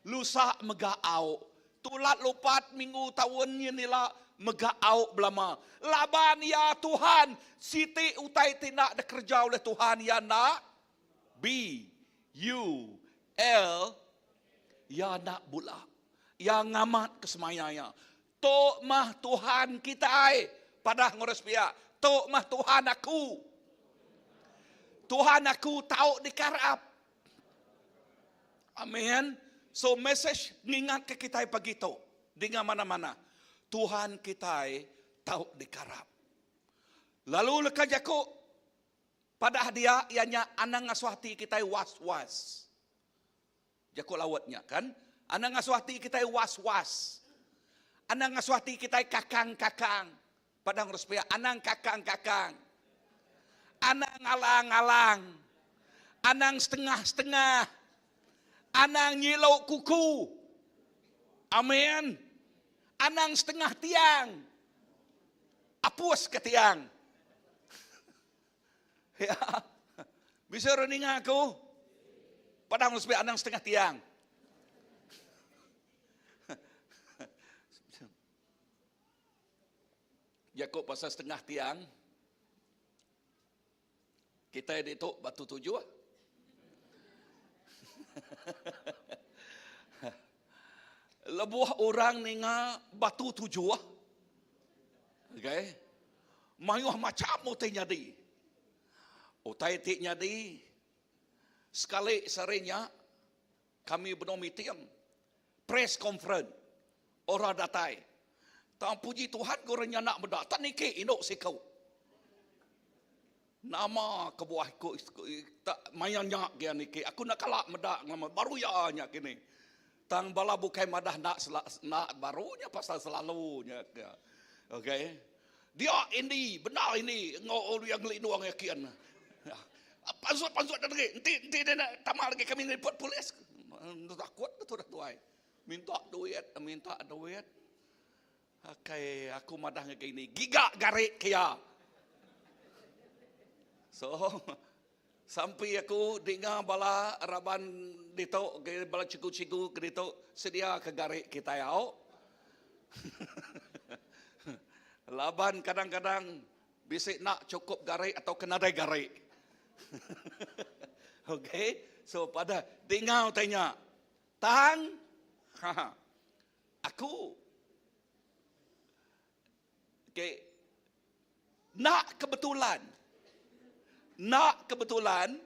Lusa mega au. Tulat lupat minggu taun nyin ila mega au belama. Laban iya Tuhan, siti utai ti enda dikereja ulih Tuhan iya enda B U L iya enda bula. Iya ngamat ke semaya iya. Tu mah Tuhan kitai. Padah ngurus pia. Tu mah Tuhan aku. Tuhan aku tau dikarap. Amin. So message ngingatka kitai pagi tu. Dinga mana-mana. Tuhan kitai tau dikarap. Lalu leka jaku padah dia iya nya anang ngasuh ati kitai was-was. Jaku laut nya kan, anang ngasuh ati kitai was-was. Anang ngasuh ati kitai kakang-kakang. Padang resepia anang kakang-kakang. Anang alang-alang. Anang setengah-setengah. Anang nyilu kuku. Amin. Anang setengah tiang. Apus ke tiang. Ya. Bisa orang ninga aku? Padang lu anang setengah tiang. Jaku pasal setengah tiang. Kita ditu batu tujuh. Lebuh orang ninga batu tujuh. Okay. Mayuh macham utai nyadi. Utai ti nyadi sekali sehari nya kami benung meeting press conference orang datai. Tang puji Tuhan ke orang nya enda meda tak niki indu siku. Nama kebuah iku tak maya nya gia niki aku enda kala meda ngelama baru iya nya kini. Tang bala bukai madah enda enda baru nya pasal selalu nya ke. Okey. Dia indi bendar indi enggau iya ngelindung iya kin. Pansut pansut dah lagi enti enti dia nak tama lagi kami report polis. Takut ke tudah tuai. Minta duit minta duit. Akai aku madah ngagai ini giga gari ke iya. So sampi aku dinga bala raban ditu bala cikgu-cikgu ke ditu sedia ke gari kitai au. Laban kadang-kadang bisi enda chukup gari atau ke nadai gari. Okey, so pada dinga utai nya. Tang ha aku Okey. Enda kebetulan. Enda kebetulan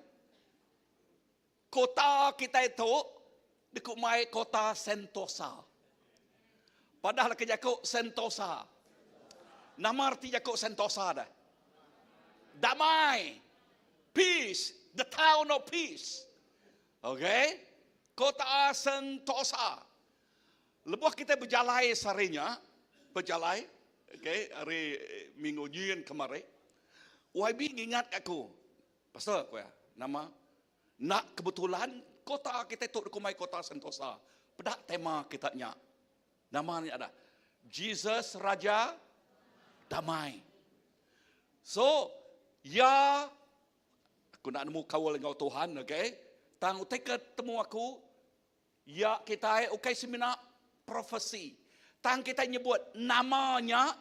kota kitai tu dikumbai kota Sentosa. Padah leka jaku Sentosa. Nama reti jaku Sentosa dah? Damai. Peace. The town of peace. Okey. Kota Sentosa. Lebuh kitai bejalai sehari nya, bejalai okay, hari minggu nyin kemari, YB ngingat ka aku, Pastor ku iya, nama enda kebetulan kota kitai tu dikumbai Kota Sentosa. Peda tema kita nya. Nama nya dah Jesus Raja Damai. So, iya aku enda nemu kaul enggau Tuhan, okay? Tang utai ke temu aku Ya kitai ukai semina profesi. Tang kitai nyebut nama nya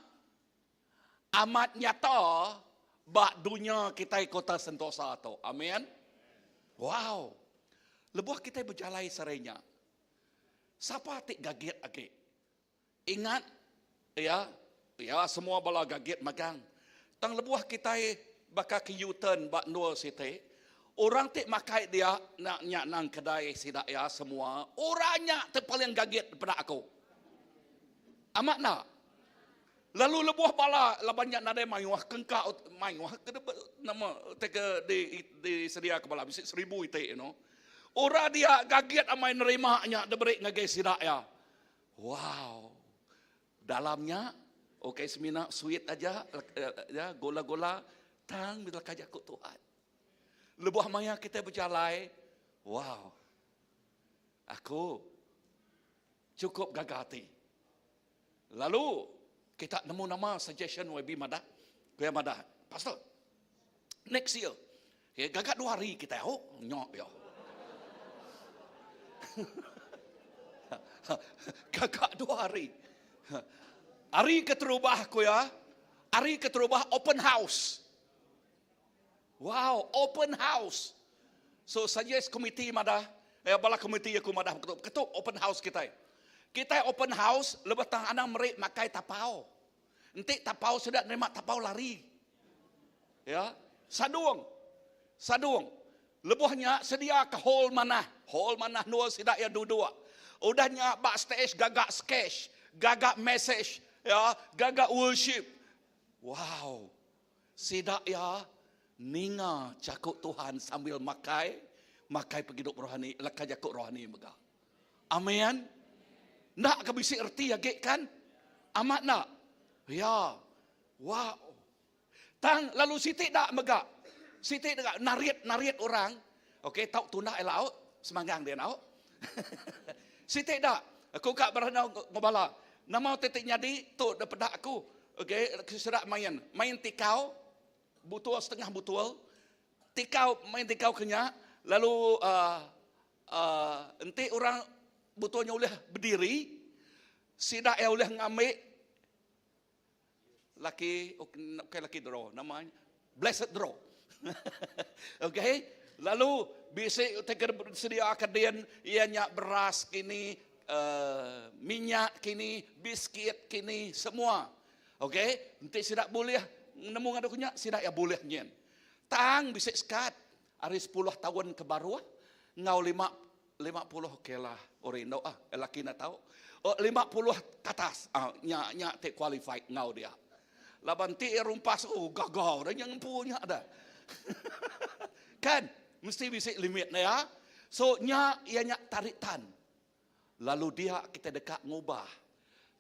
amat nyata ba dunya kitai Kota Sentosa tu. Amin. Wow. Lebuh kitai bejalai sehari nya, sapa ti gagit agi? Ingat, ya, ya semua bala gagit magang. Tang lebuh kitai baka ke U-turn ba endur siti, orang ti makai dia nya nya nang kedai sida iya semua, orang nya ti paling gagit peda aku. Amat enda? Lalu lebuh bala laban nya nadai mayuh kengka mayuh ke nama ti ke di disedia ke bala bisi seribu iti you know. Orang dia gagit amai nerima nya diberi ngagai sida iya. Wow. Dalam nya ukai semina sweet aja ya gula-gula tang leka jaku Tuhan. Lebuh maya kitai bejalai, wow. Aku cukup gaga ati. Lalu kita nemu nama suggestion YB madah, ku iya madah, Pastor, next year, okay, gaga dua hari kita au, nyok iya. Gaga dua hari. Hari keterubah ku iya, hari keterubah open house. Wow, open house. So suggest komiti madah, eh, bala komiti aku madah ketu, ketu open house kitai. Kitai open house lebuh tang anang meri makai tapau. Enti tapau sida nerima tapau lari. Ya, sadung. Sadung. Lebuh nya sedia ke hall manah. Hall manah endur sida iya duduk. Udah nya ba stage gaga sketch, gaga message. Ya, gaga worship. Wow. Sida ya ninga jaku Tuhan sambil makai, makai pengidup rohani, leka jaku rohani mega. Amen. Enda ke bisi erti agi kan? Amat enda? Ya. Wow. Tang lalu siti da mega. Siti da narit-narit orang. Okey, tau tunda ila au, semanggang dia au. siti da aku ka berandau enggau bala. Nama ti ti nyadi tu da peda aku. Okey, sida main. Main tikau, butul setengah butul. Tikau main tikau ke nya lalu uh, uh, enti orang butulnya ulih berdiri, sida iya ulih ngambi Laki okay laki draw nama blessed draw. okay. Lalu bisi utai ke disediakan din iya nya beras kini uh, minyak kini biskit kini semua. Okay. Enti sida bulih nemu ngadu nya sida iya bulih nyin. Tang bisi sekat ari 10 taun ke baruh enggau lima 50 okay lah orang indu ah laki enda tau. Oh, 50 ke atas ah, nya nya ti qualified enggau dia. Laban ti iya rumpas oh gaga dah nya ngempu nya dah. kan mesti bisi limit ne ya. So nya iya nya taritan. Lalu dia kita deka ngubah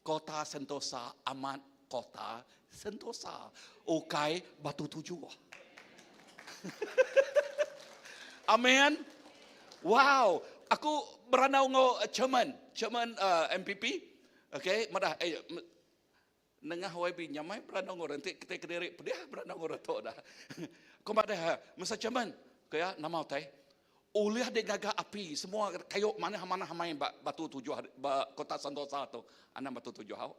kota Sentosa amat kota Sentosa ukai batu tujuh. Amen. Wow, aku berandau enggau chairman, chairman uh, MPP. Okay, madah eh nengah YB nyamai berandau enggau orang ti kita kediri pedih berandau enggau orang tu dah. Aku madah masa chairman, kaya nama utai ulih digaga api semua kayu manah-manah mai ba batu tujuh ba kota Sentosa tu. Anang batu tujuh au.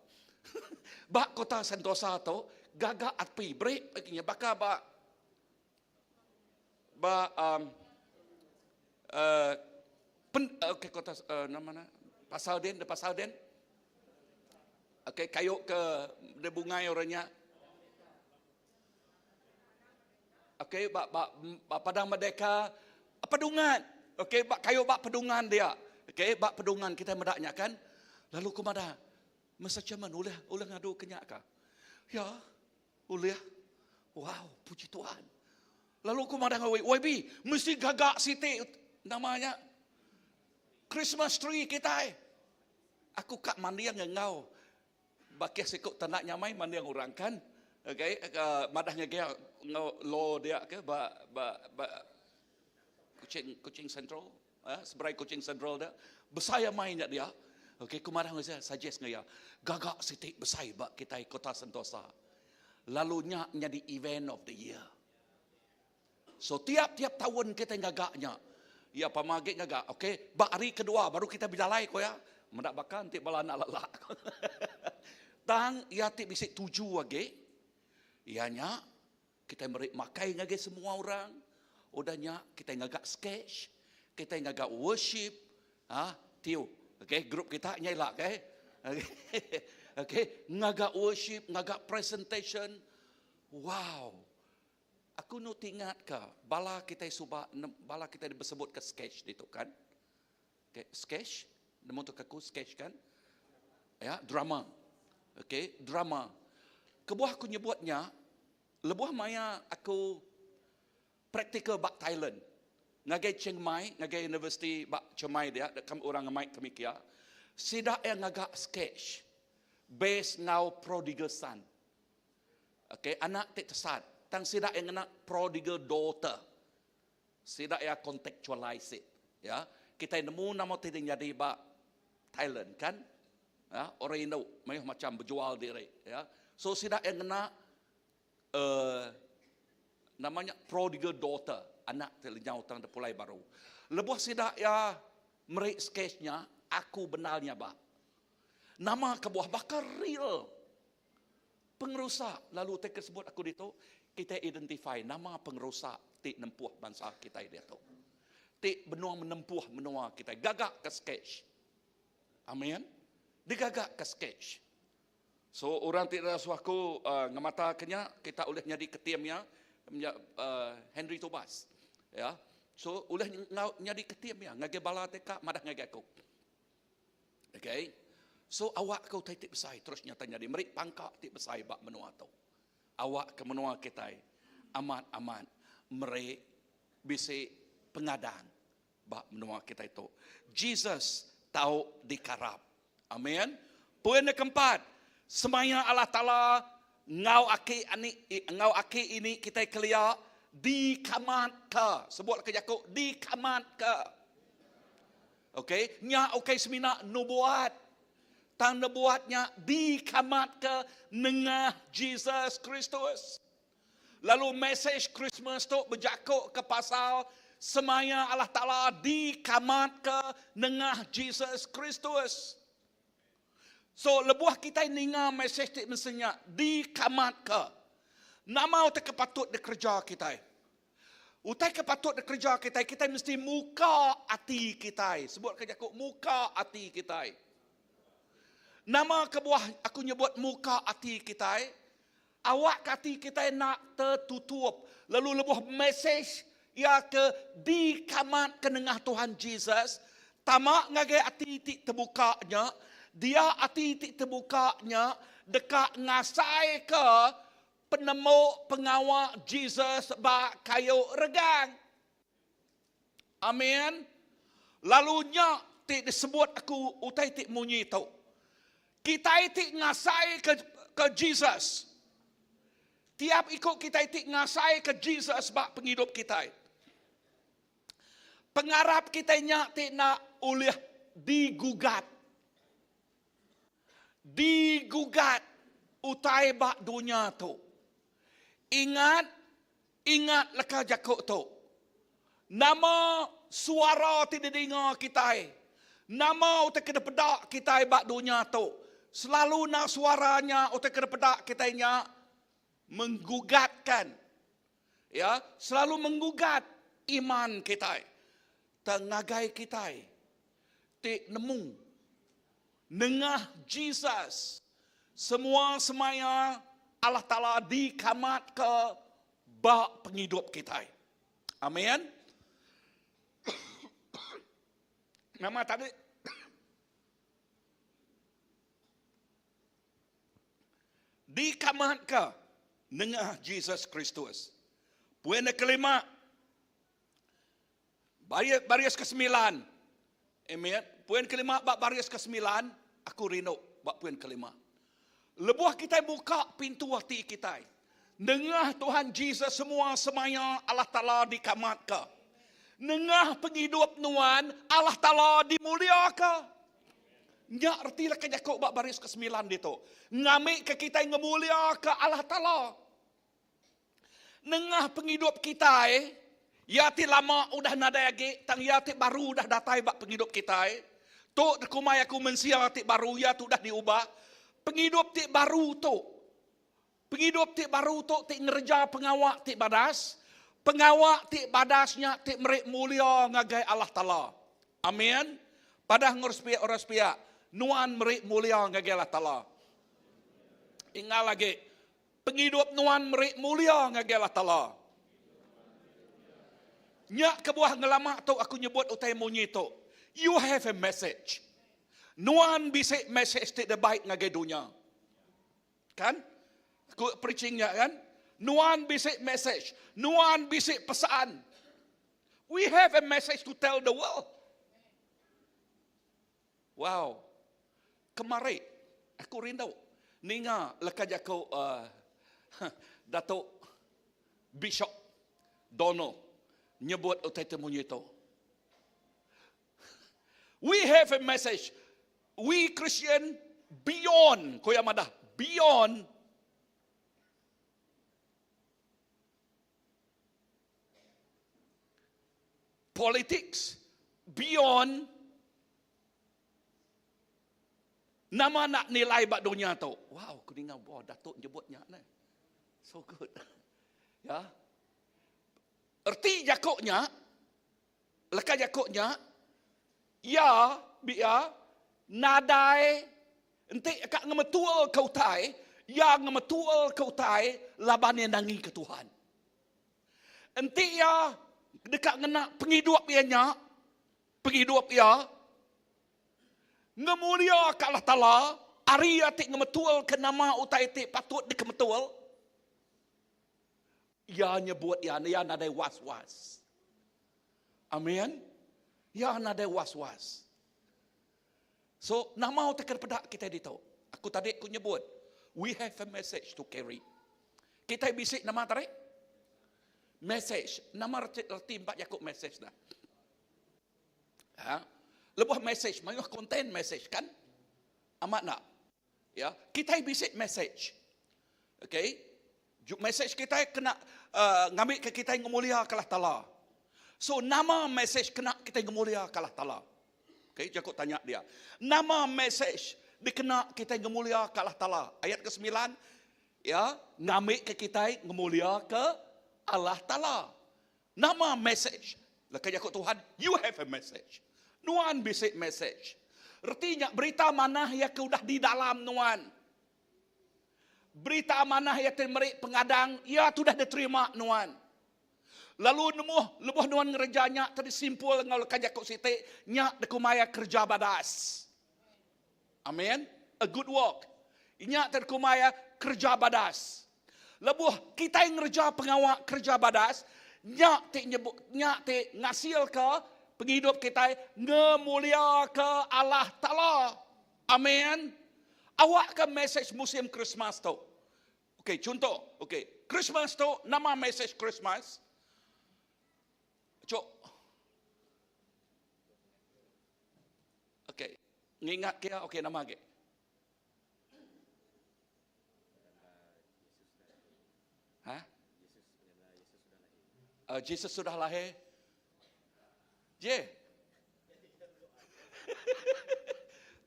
Ba kota Sentosa tu gaga api beri nya baka ba ba um, uh, pen, okay, kota uh, nama mana pasal den de pasal den okay, kayu ke de bungai orangnya okay, ba, ba, ba Padang Merdeka pedungan okay, ba kayu ba pedungan dia okay, ba pedungan kita medaknya kan lalu ku madah Masa chairman ulih ulih ngadu ke nya ka? Ya, ulih. Wow, puji Tuhan. Lalu aku madah enggau YB, mesti gaga siti nama nya Christmas tree kitai. Aku ka manding enggau bakih siku tanda nyamai manding orang kan. Okay, uh, madah ngagai enggau law dia ke ba ba ba Kuching Kuching Central. Eh, seberai Kuching Central dia. Besai amai nya dia. Okey, ku madah saya suggest dengan iya. Gaga siti besai ba kitai Kota Sentosa. Lalu nya nyadi event of the year. So tiap-tiap tahun kita ngaga nya. Ya pama agi ngaga. Okey, ba hari kedua baru kita bejalai ko ya. Meda baka enti bala anak lelak. Tang iya ti bisi tuju agi. Iya nya Kitai meri makai ngagai semua orang. Udah nya kitai ngaga sketch, kitai ngaga worship, ha, tiu. Okey, group kita nya ila okey. Okey, ngaga worship, ngaga presentation. Wow. Aku nu tingat ka bala kitai suba bala kitai besebut ka sketch ditu kan. Okey, sketch, nemu tu aku sketch kan? Ya, drama. Okey, drama. Kebuah aku nyebut nya, lebuh maya aku praktikal ba Thailand, ngagai Chiang Mai, ngagai universiti ba Chiang Mai dia, kami orang ngemai kami kia, sida iya ngaga sketch based enggau prodigal son. Okey, anak ti tesat, tang sida iya ngena prodigal daughter. Sida iya contextualize it. Ya, kitai nemu nama ti nyadi ba Thailand kan? Ya, orang indu mayuh macam bejual diri, ya. So sida iya ngena uh, namanya prodigal daughter, anak ti lenyau tang pulai baru. Lebuh sida iya meri sketch nya, aku bendar nya ba. Nama kebuah baka real Pengerusak lalu utai ke sebut aku ditu, kitai identify nama pengerusak ti nempuh bansa kitai diatu. Ti benung menempuh menua kitai. Gaga ke sketch. Amin. Digaga ke sketch. So orang ti rasuh aku uh, ngemata ke nya, kita ulih nyadi ke tim iya, uh, Henry Tobas. Ya. So ulih nyadi ke tim iya ngagai bala ti ka madah ngagai aku. Okay. So awak ke utai ti besai terus nyata nyadi meri pangka ti besai ba menua tu. Awak ke menua kitai amat-amat meri bisi pengadang ba menua kitai tu. Jesus tau dikarap. Amin. Poin yang keempat, semaya Allah Taala enggau aki ani enggau aki ini kitai kelia dikamatka. Sebut ke jaku dikamatka. Okey, nya ukai semina nubuat. Tang nubuat nya dikamatka nengah Jesus Kristus. Lalu mesej Krismas tu bejaku ke pasal semaya Allah Taala dikamatka nengah Jesus Kristus. So lebuh kitai ninga mesej ti mesti nya dikamatka, nama utai ke patut dikereja kitai? Utai ke patut dikereja kitai, kitai mesti muka ati kitai. Sebutka jaku muka ati kitai. Nama kebuah aku nyebut muka ati kitai? Awakka ati kitai enda tetutup lalu lebuh mesej iya ke dikamatka nengah Tuhan Jesus tama ngagai ati ti tebuka nya, dia ati ti tebuka nya deka ngasaika penemu pengawa Jesus ba kayu regang. Amin. Lalu nya ti disebut aku utai ti munyi tu. Kitai ti ngasai ke ke Jesus. Tiap iku kitai ti ngasai ke Jesus ba pengidup kitai. Pengarap kitai nya ti enda ulih digugat. Digugat utai ba dunya tu. Ingat Ingat leka jaku tu. Nama suara ti didinga kitai, nama utai ke dipeda kitai ba dunya tu, selalu enda suara nya utai ke dipeda kitai nya menggugatkan ya, selalu menggugat iman kitai. Tang ngagai kitai ti nemu nengah Jesus semua semaya Allah Taala dikamatka ba pengidup kitai. Amin. Nama tadi? Dikamatka nengah Jesus Kristus. Poin yang kelima, Baris kesembilan. Amen. Poin kelima ba baris kesembilan, aku rindu ba poin kelima. Lebuh kitai muka pintu ati kitai, nengah Tuhan Jesus semua semaya Allah Taala dikamatka. Nengah pengidup nuan, Allah Taala dimuliaka. Nya reti leka jaku ba baris kesembilan ditu. Ngambika kitai ngemuliaka Allah Taala. Nengah pengidup kitai, iya ti lama udah nadai agi tang iya ti baru udah datai ba pengidup kitai. Tu dikumbai aku mensia ti baru iya ti udah diubah. Pengidup ti baru tu, pengidup ti baru tu ti ngereja pengawa ti badas. Pengawa ti badas nya ti meri mulia ngagai Allah Taala. Amin. Padah enggau sepiak orang sepiak, nuan meri mulia ngagai Allah Taala. Ingat agi, Pengidup nuan meri mulia ngagai Allah Taala. Nya kebuah ngelama tu aku nyebut utai munyi tu. You have a message. Nuan bisi message ti dibai ngagai dunya. Kan? Aku preaching nya kan? Nuan bisi message. Nuan bisi pesan. We have a message to tell the world. Wow. Kemari aku rindu ninga leka jaku uh, Datuk Bishop Donald nyebut utai ti munyi tu. We have a message. We Christian beyond, ko iya madah, beyond politics, beyond Nama nak nilai ba dunya tu? Wow, aku ninga wah Datuk nyebut nya neh. So good. Ya. Erti jaku nya, leka jaku nya, ya bia nadai enti ka ngemetul ke utai, ya ngemetul ke utai laban iya nangi ke Tuhan. Enti iya deka ngena pengidup iya nya, pengidup iya. Ngemulia ka Allah Taala ari iya ti ngemetulka nama utai ti patut dikemetul. Iya nyebut iya, iya nadai was-was. Amin. Iya nadai was-was. So, nama utai ke dipeda kitai ditu? Aku tadi ku nyebut, we have a message to carry. Kitai bisi nama tadi? Message. Nama reti, reti empat jaku message dah. Ha? Lebuh message, mayuh konten message kan? Amat nak? Ya, kitai bisi message. Okay? Message kitai kena uh, ngambi ke kitai ngemulia ke Allah Taala. So nama message kena kitai ngemulia ke Allah Taala. Okay, jaku tanya dia. Nama message dikena kitai ngemulia ke Allah Taala. Ayat ke-9 ya, ngambi ke kitai ngemulia ke Allah Taala. Nama message? Leka jaku Tuhan, you have a message. Nuan bisi message. Reti nya berita manah iya ke udah di dalam nuan. Berita manah iya ti meri pengadang iya tu udah diterima nuan. Lalu nemu lebuh nuan ngereja nya tadi simpul enggau leka jaku siti nya dikumbai kereja badas. Amin. A good work. Nya ti dikumbai kereja badas. Lebuh kitai ngereja pengawa kereja badas, nya ti nyebut nya ti ngasilka pengidup kitai ngemuliaka Allah Taala. Amin. Awakka mesej musim Krismas tu. Okey, chunto, okey, Krismas tu nama mesej Krismas? Cuk. Okey, ngingat ke okey nama agi. Ha? Uh, Jesus sudah lahir. Je.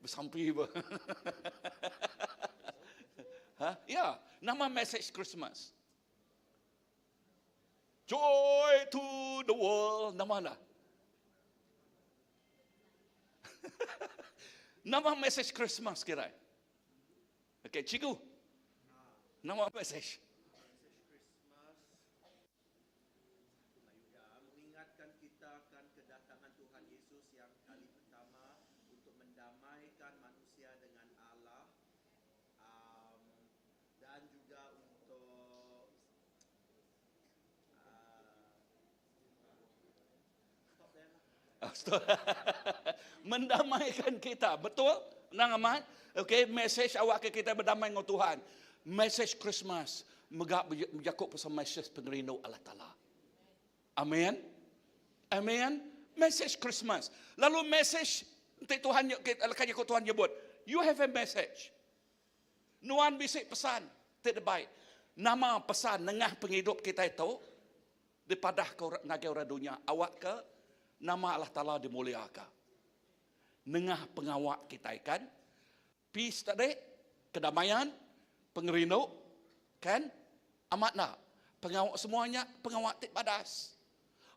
Bersampi ba. ha? Ya, nama message Christmas. Joy to the world. Nama lah. Nama message Christmas kira. Okey, cikgu. Nama message. Mengingatkan kita akan kedatangan Tuhan Yesus yang kali pertama untuk mendamaikan manusia dengan Allah um, dan juga untuk Mendamaikan kita. Betul? Nang amat? Okey, message awak ke kita berdamai dengan Tuhan. Message Christmas mega bejaku pasal message pengerindu Allah Taala. Amin. Amin. Message Christmas. Lalu message enti Tuhan leka jaku Tuhan nyebut, you have a message. Nuan bisi pesan ti debai. Nama pesan nengah pengidup kitai tu dipadahka ngagai orang dunya awakka nama Allah Taala dimuliaka. Nengah pengawa kitai kan peace tadi, kedamaian, pengerindu kan amat enda pengawa semua nya pengawa ti badas.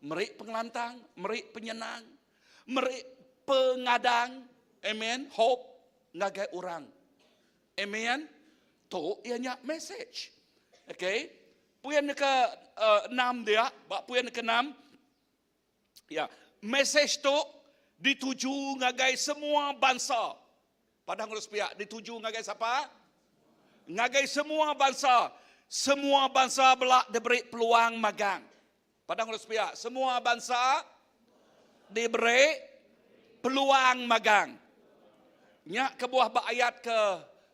Meri pengelantang, meri penyenang, meri pengadang, amen, hope ngagai orang. Amen. Tu iya nya message. Okay. Puin ke uh, enam dia, ba puin ke enam. Ya, message tu dituju ngagai semua bansa. Padah ngurus pihak dituju ngagai siapa? Ngagai semua bansa. Semua bansa bela diberi peluang magang. Padah ngurus pihak, semua bansa diberi peluang magang. Nya kebuah ba ayat ke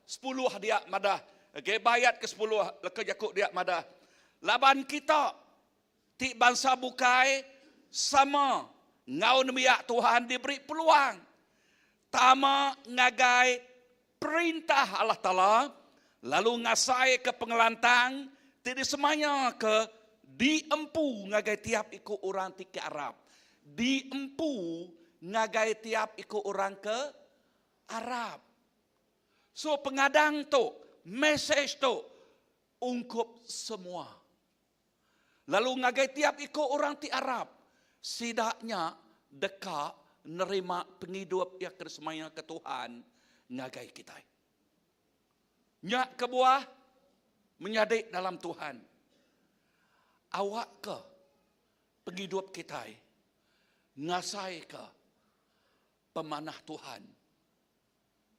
10 dia madah. Okey, ba ayat ke 10 leka jaku dia madah. Laban kita ti bansa bukai sama enggau nembiak Tuhan diberi peluang tama ngagai Perintah Allah Taala lalu ngasaika pengelantang ti disemayaka diempu ngagai tiap iku orang ti ke arap. Diempu ngagai tiap iku orang ke arap. So pengadang tu, mesej tu ungkup semua. Lalu ngagai tiap iku orang ti arap, sida nya deka nerima pengidup iya ke disemayaka Tuhan ngagai kitai. Nya kebuah menyadi dalam Tuhan, awakka pengidup kitai ngasaika pemanah Tuhan.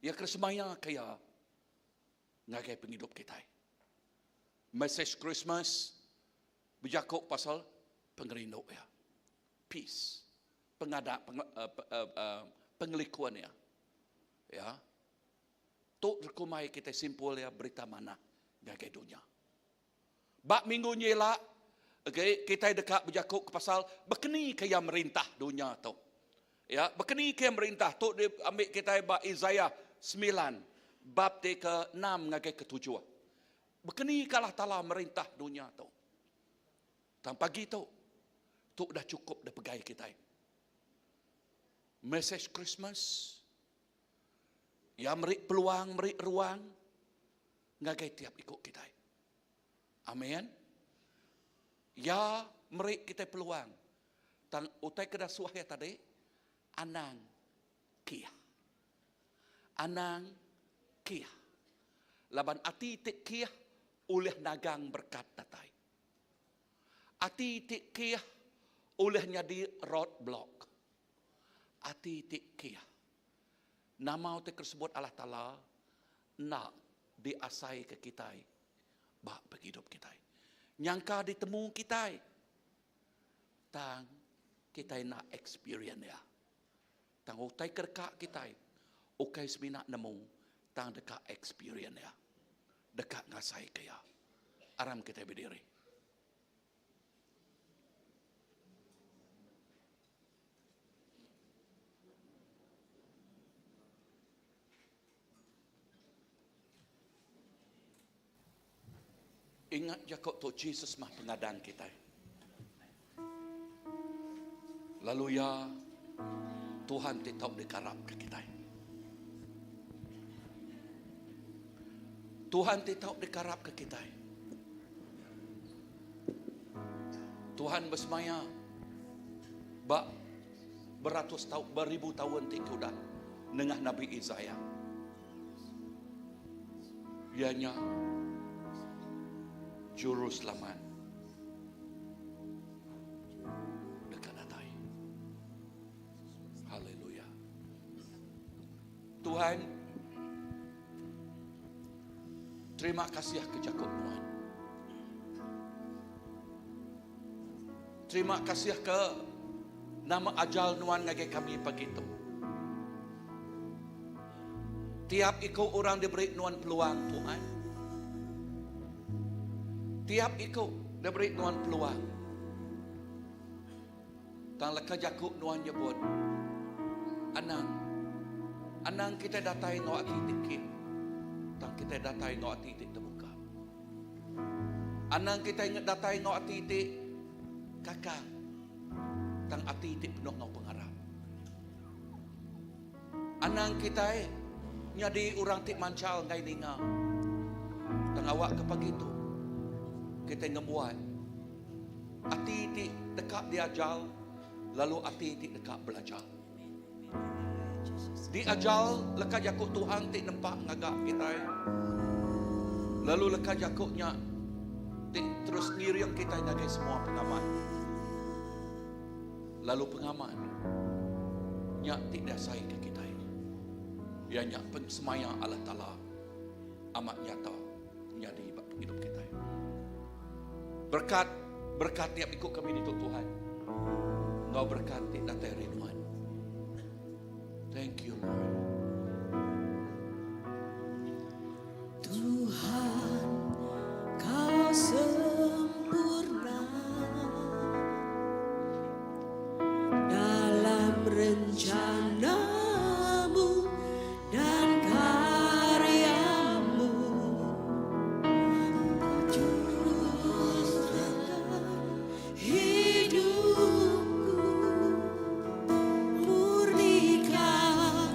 Iya ke semaya ke iya ngagai pengidup kitai. Message Christmas bejaku pasal pengerindu iya. Peace. Pengada peng, uh, uh, uh, pengelikun iya. Ya. Tu rekumai kita simpul ya berita manah ngagai dunya. Ba minggu nyila, okay, kita deka bejaku ke pasal bekeni ke iya merintah dunya tu. Ya, bekeni ke iya merintah tu diambil kita ba Isaiah 9 bab ti ke 6 ngagai ke 7. Bekeni ke Allah Taala merintah dunya tu. Tang pagi tu, tu dah cukup dah pegai kita. Message Christmas, ya meri peluang, meri ruang ngagai tiap ikut kita. Amin. Ya meri kita peluang. Tang utai ke dasuh ya tadi, anang kia. Anang kia. Laban ati ti kia ulih nagang berkat datai. Ati ti kia ulih nyadi roadblock. Ati ti kia. Nama utai tersebut Allah Ta'ala nak diasai ke kita ba penghidup kita. Nyangka ditemu kita tang kita nak experience ya. Tang utai kerka kita ukai semina nemu tang deka experience ya. Deka ngasai ke ya. Aram kita berdiri. Ingat Jakob tu Jesus mah pengadang kita. Lalu ya Tuhan ti tau dikarap ke kita. Tuhan ti tau dikarap ke kita. Tuhan bersemaya ba beratus tahun beribu tahun ti udah nengah Nabi Isaiah. Ianya juru selamat dekat datai. Haleluya. Tuhan, terima kasih ke Jakob Tuhan. Terima kasih ke nama ajal nuan ngagai kami pagi tu. Tiap ikut orang diberi nuan peluang Tuhan. Tiap ikut diberi nuan peluang. Tang leka jakuk nuan nyebut. Anang. Anang kita datai ngau ati dikit. Tang kita datai ngau ati tik terbuka. Anang kita ingat datai ngau ati tik kakang. Tang ati tik penuh ngau pengarap. Anang kita nyadi orang tik mancal ngai ninga. Tang awak ke pagi tu kita ngembuat ati ti dekat diajal lalu ati ti dekat belajar. Diajal leka jakuk Tuhan ti nempak ngagak kita. Lalu leka jakuknya ti terus ngiring kita ngagai semua pengaman. Lalu pengaman nya ti dasai ke kita. Ya nya semaya Allah Taala amat nyata nyadi bak penghidup kita. Berkat berkat tiap ikut kami di Tuhan. Engkau berkat ti datai rinduan. Thank you Lord. Tuhan, Kau sempurna dalam rencanamu dan karyamu. Justrukan hidupku, murnikan.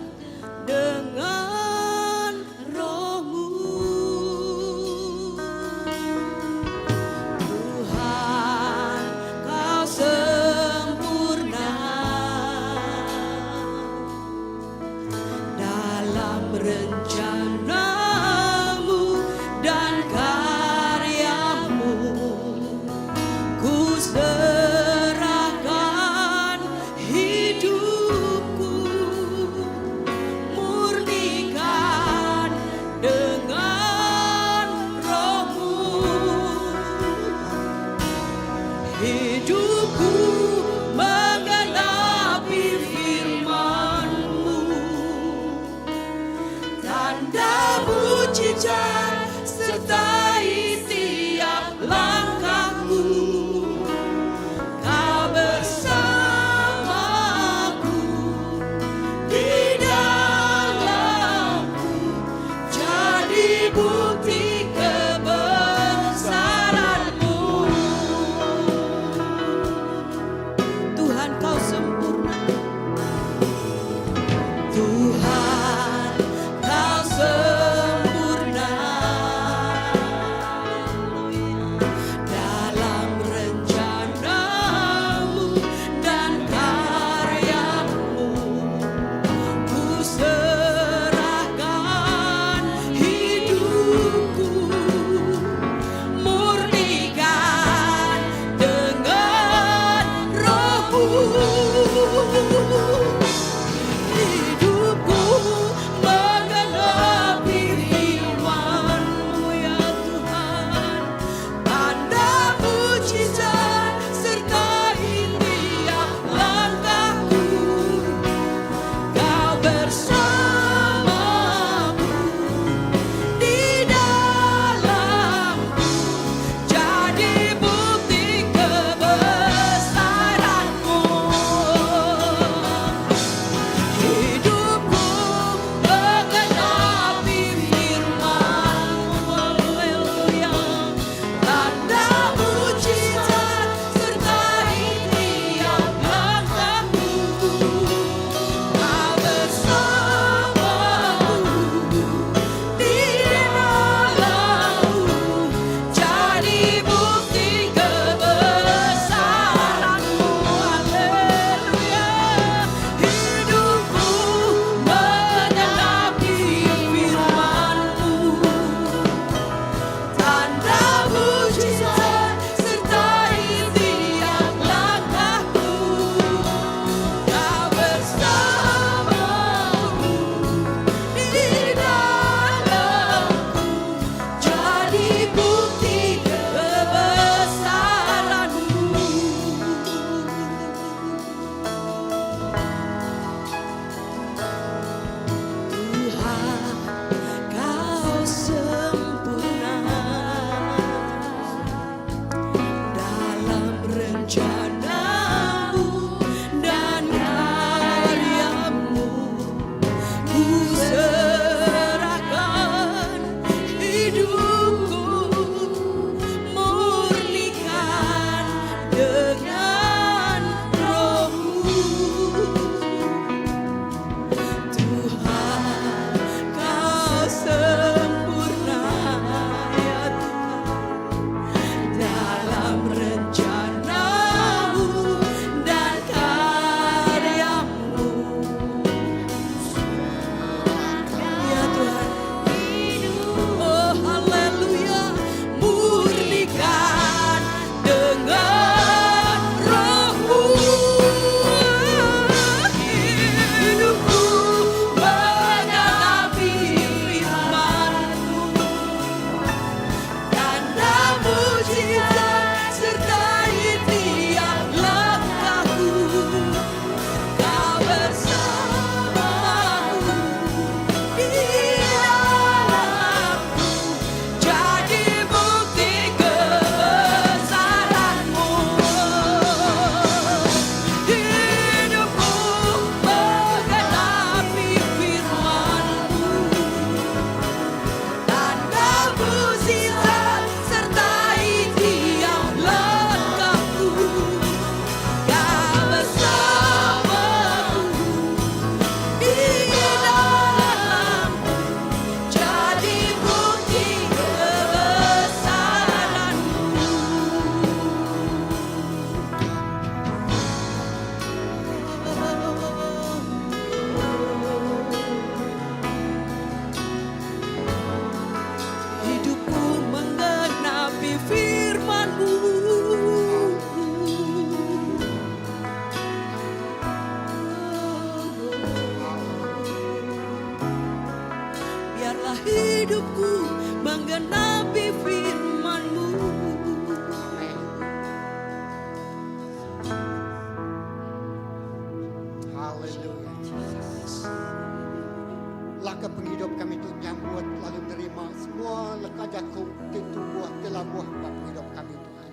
labuh ba pengidup kami Tuhan.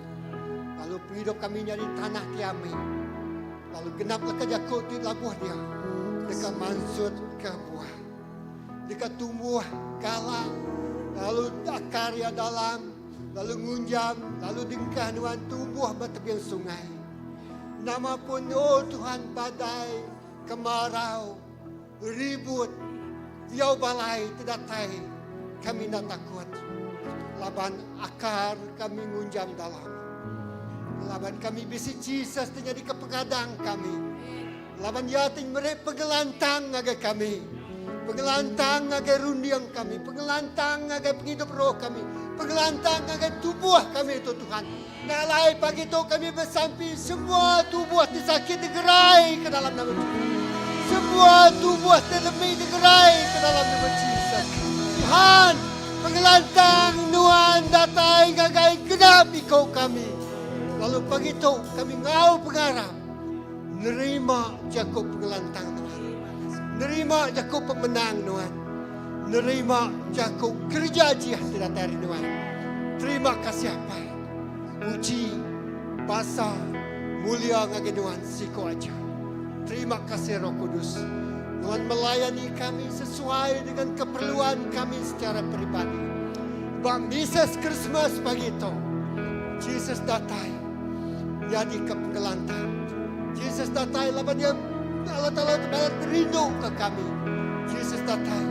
Lalu pengidup kami nyadi tanah ti ami. Lalu genap leka jaku ti labuh dia deka mansutka buah. Deka tumbuh galak lalu akar iya dalam lalu ngunjam lalu dengkah nuan tumbuh ba tebing sungai. Nama pun oh Tuhan badai kemarau ribut diau balai ti datai kami enda takut laban akar kami ngunjam dalam. Laban kami bisi Jesus ti nyadika pengadang kami. Laban iya ti meri pengelantang ngagai kami, pengelantang ngagai runding kami, pengelantang ngagai pengidup roh kami, pengelantang ngagai tubuh kami tu Tuhan. Nya alai pagi tu kami besampi semua tubuh ti sakit digerai ke dalam nama Jesus. Semua tubuh ti lemi digerai ke dalam nama Jesus. Tuhan, pengelantang nuan datai ngagai genap iko kami. Lalu pagi tu kami enggau pengarap Nerima jaku pengelantang Nuan. Nerima jaku pemenang Nuan. Nerima jaku kereja ajih ti datai ari Nuan. Terima kasih Apai. Puji, basa, mulia ngagai Nuan siku aja. Terima kasih Roh Kudus. Nuan melayani kami sesuai dengan keperluan kami secara peribadi. Ba Misa Christmas pagi tu, Jesus datai. Nyadika pengelantang. Jesus datai laban iya Allah Taala ti balat rinduka kami. Jesus datai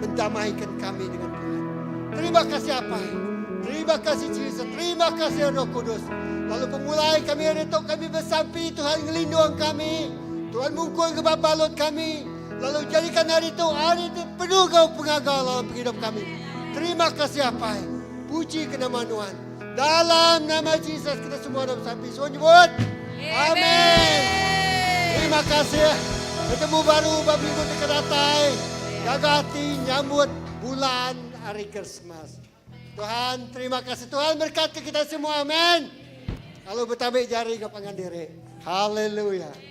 mendamaikan kami dengan Tuhan. Terima kasih Apai. Terima kasih Jesus. Terima kasih Roh Kudus. Lalu pemulai kami hari tu kami besampi Tuhan ngelindung kami. Tuhan mungkul ke balut kami. Lalu jadikan hari tu hari ti penuh enggau pengaga dalam pengidup kami. Terima kasih Apai. Puji ke nama Nuan. Dalam nama Jesus kita semua dah besampi. Semua nyebut. Amin. Terima kasih. Ketemu baru ba minggu ti datai. Gaga ati nyambut bulan hari Christmas. Tuhan, terima kasih. Tuhan berkati kita semua. Amin. Lalu bertabik jari ke pangan diri. Haleluya.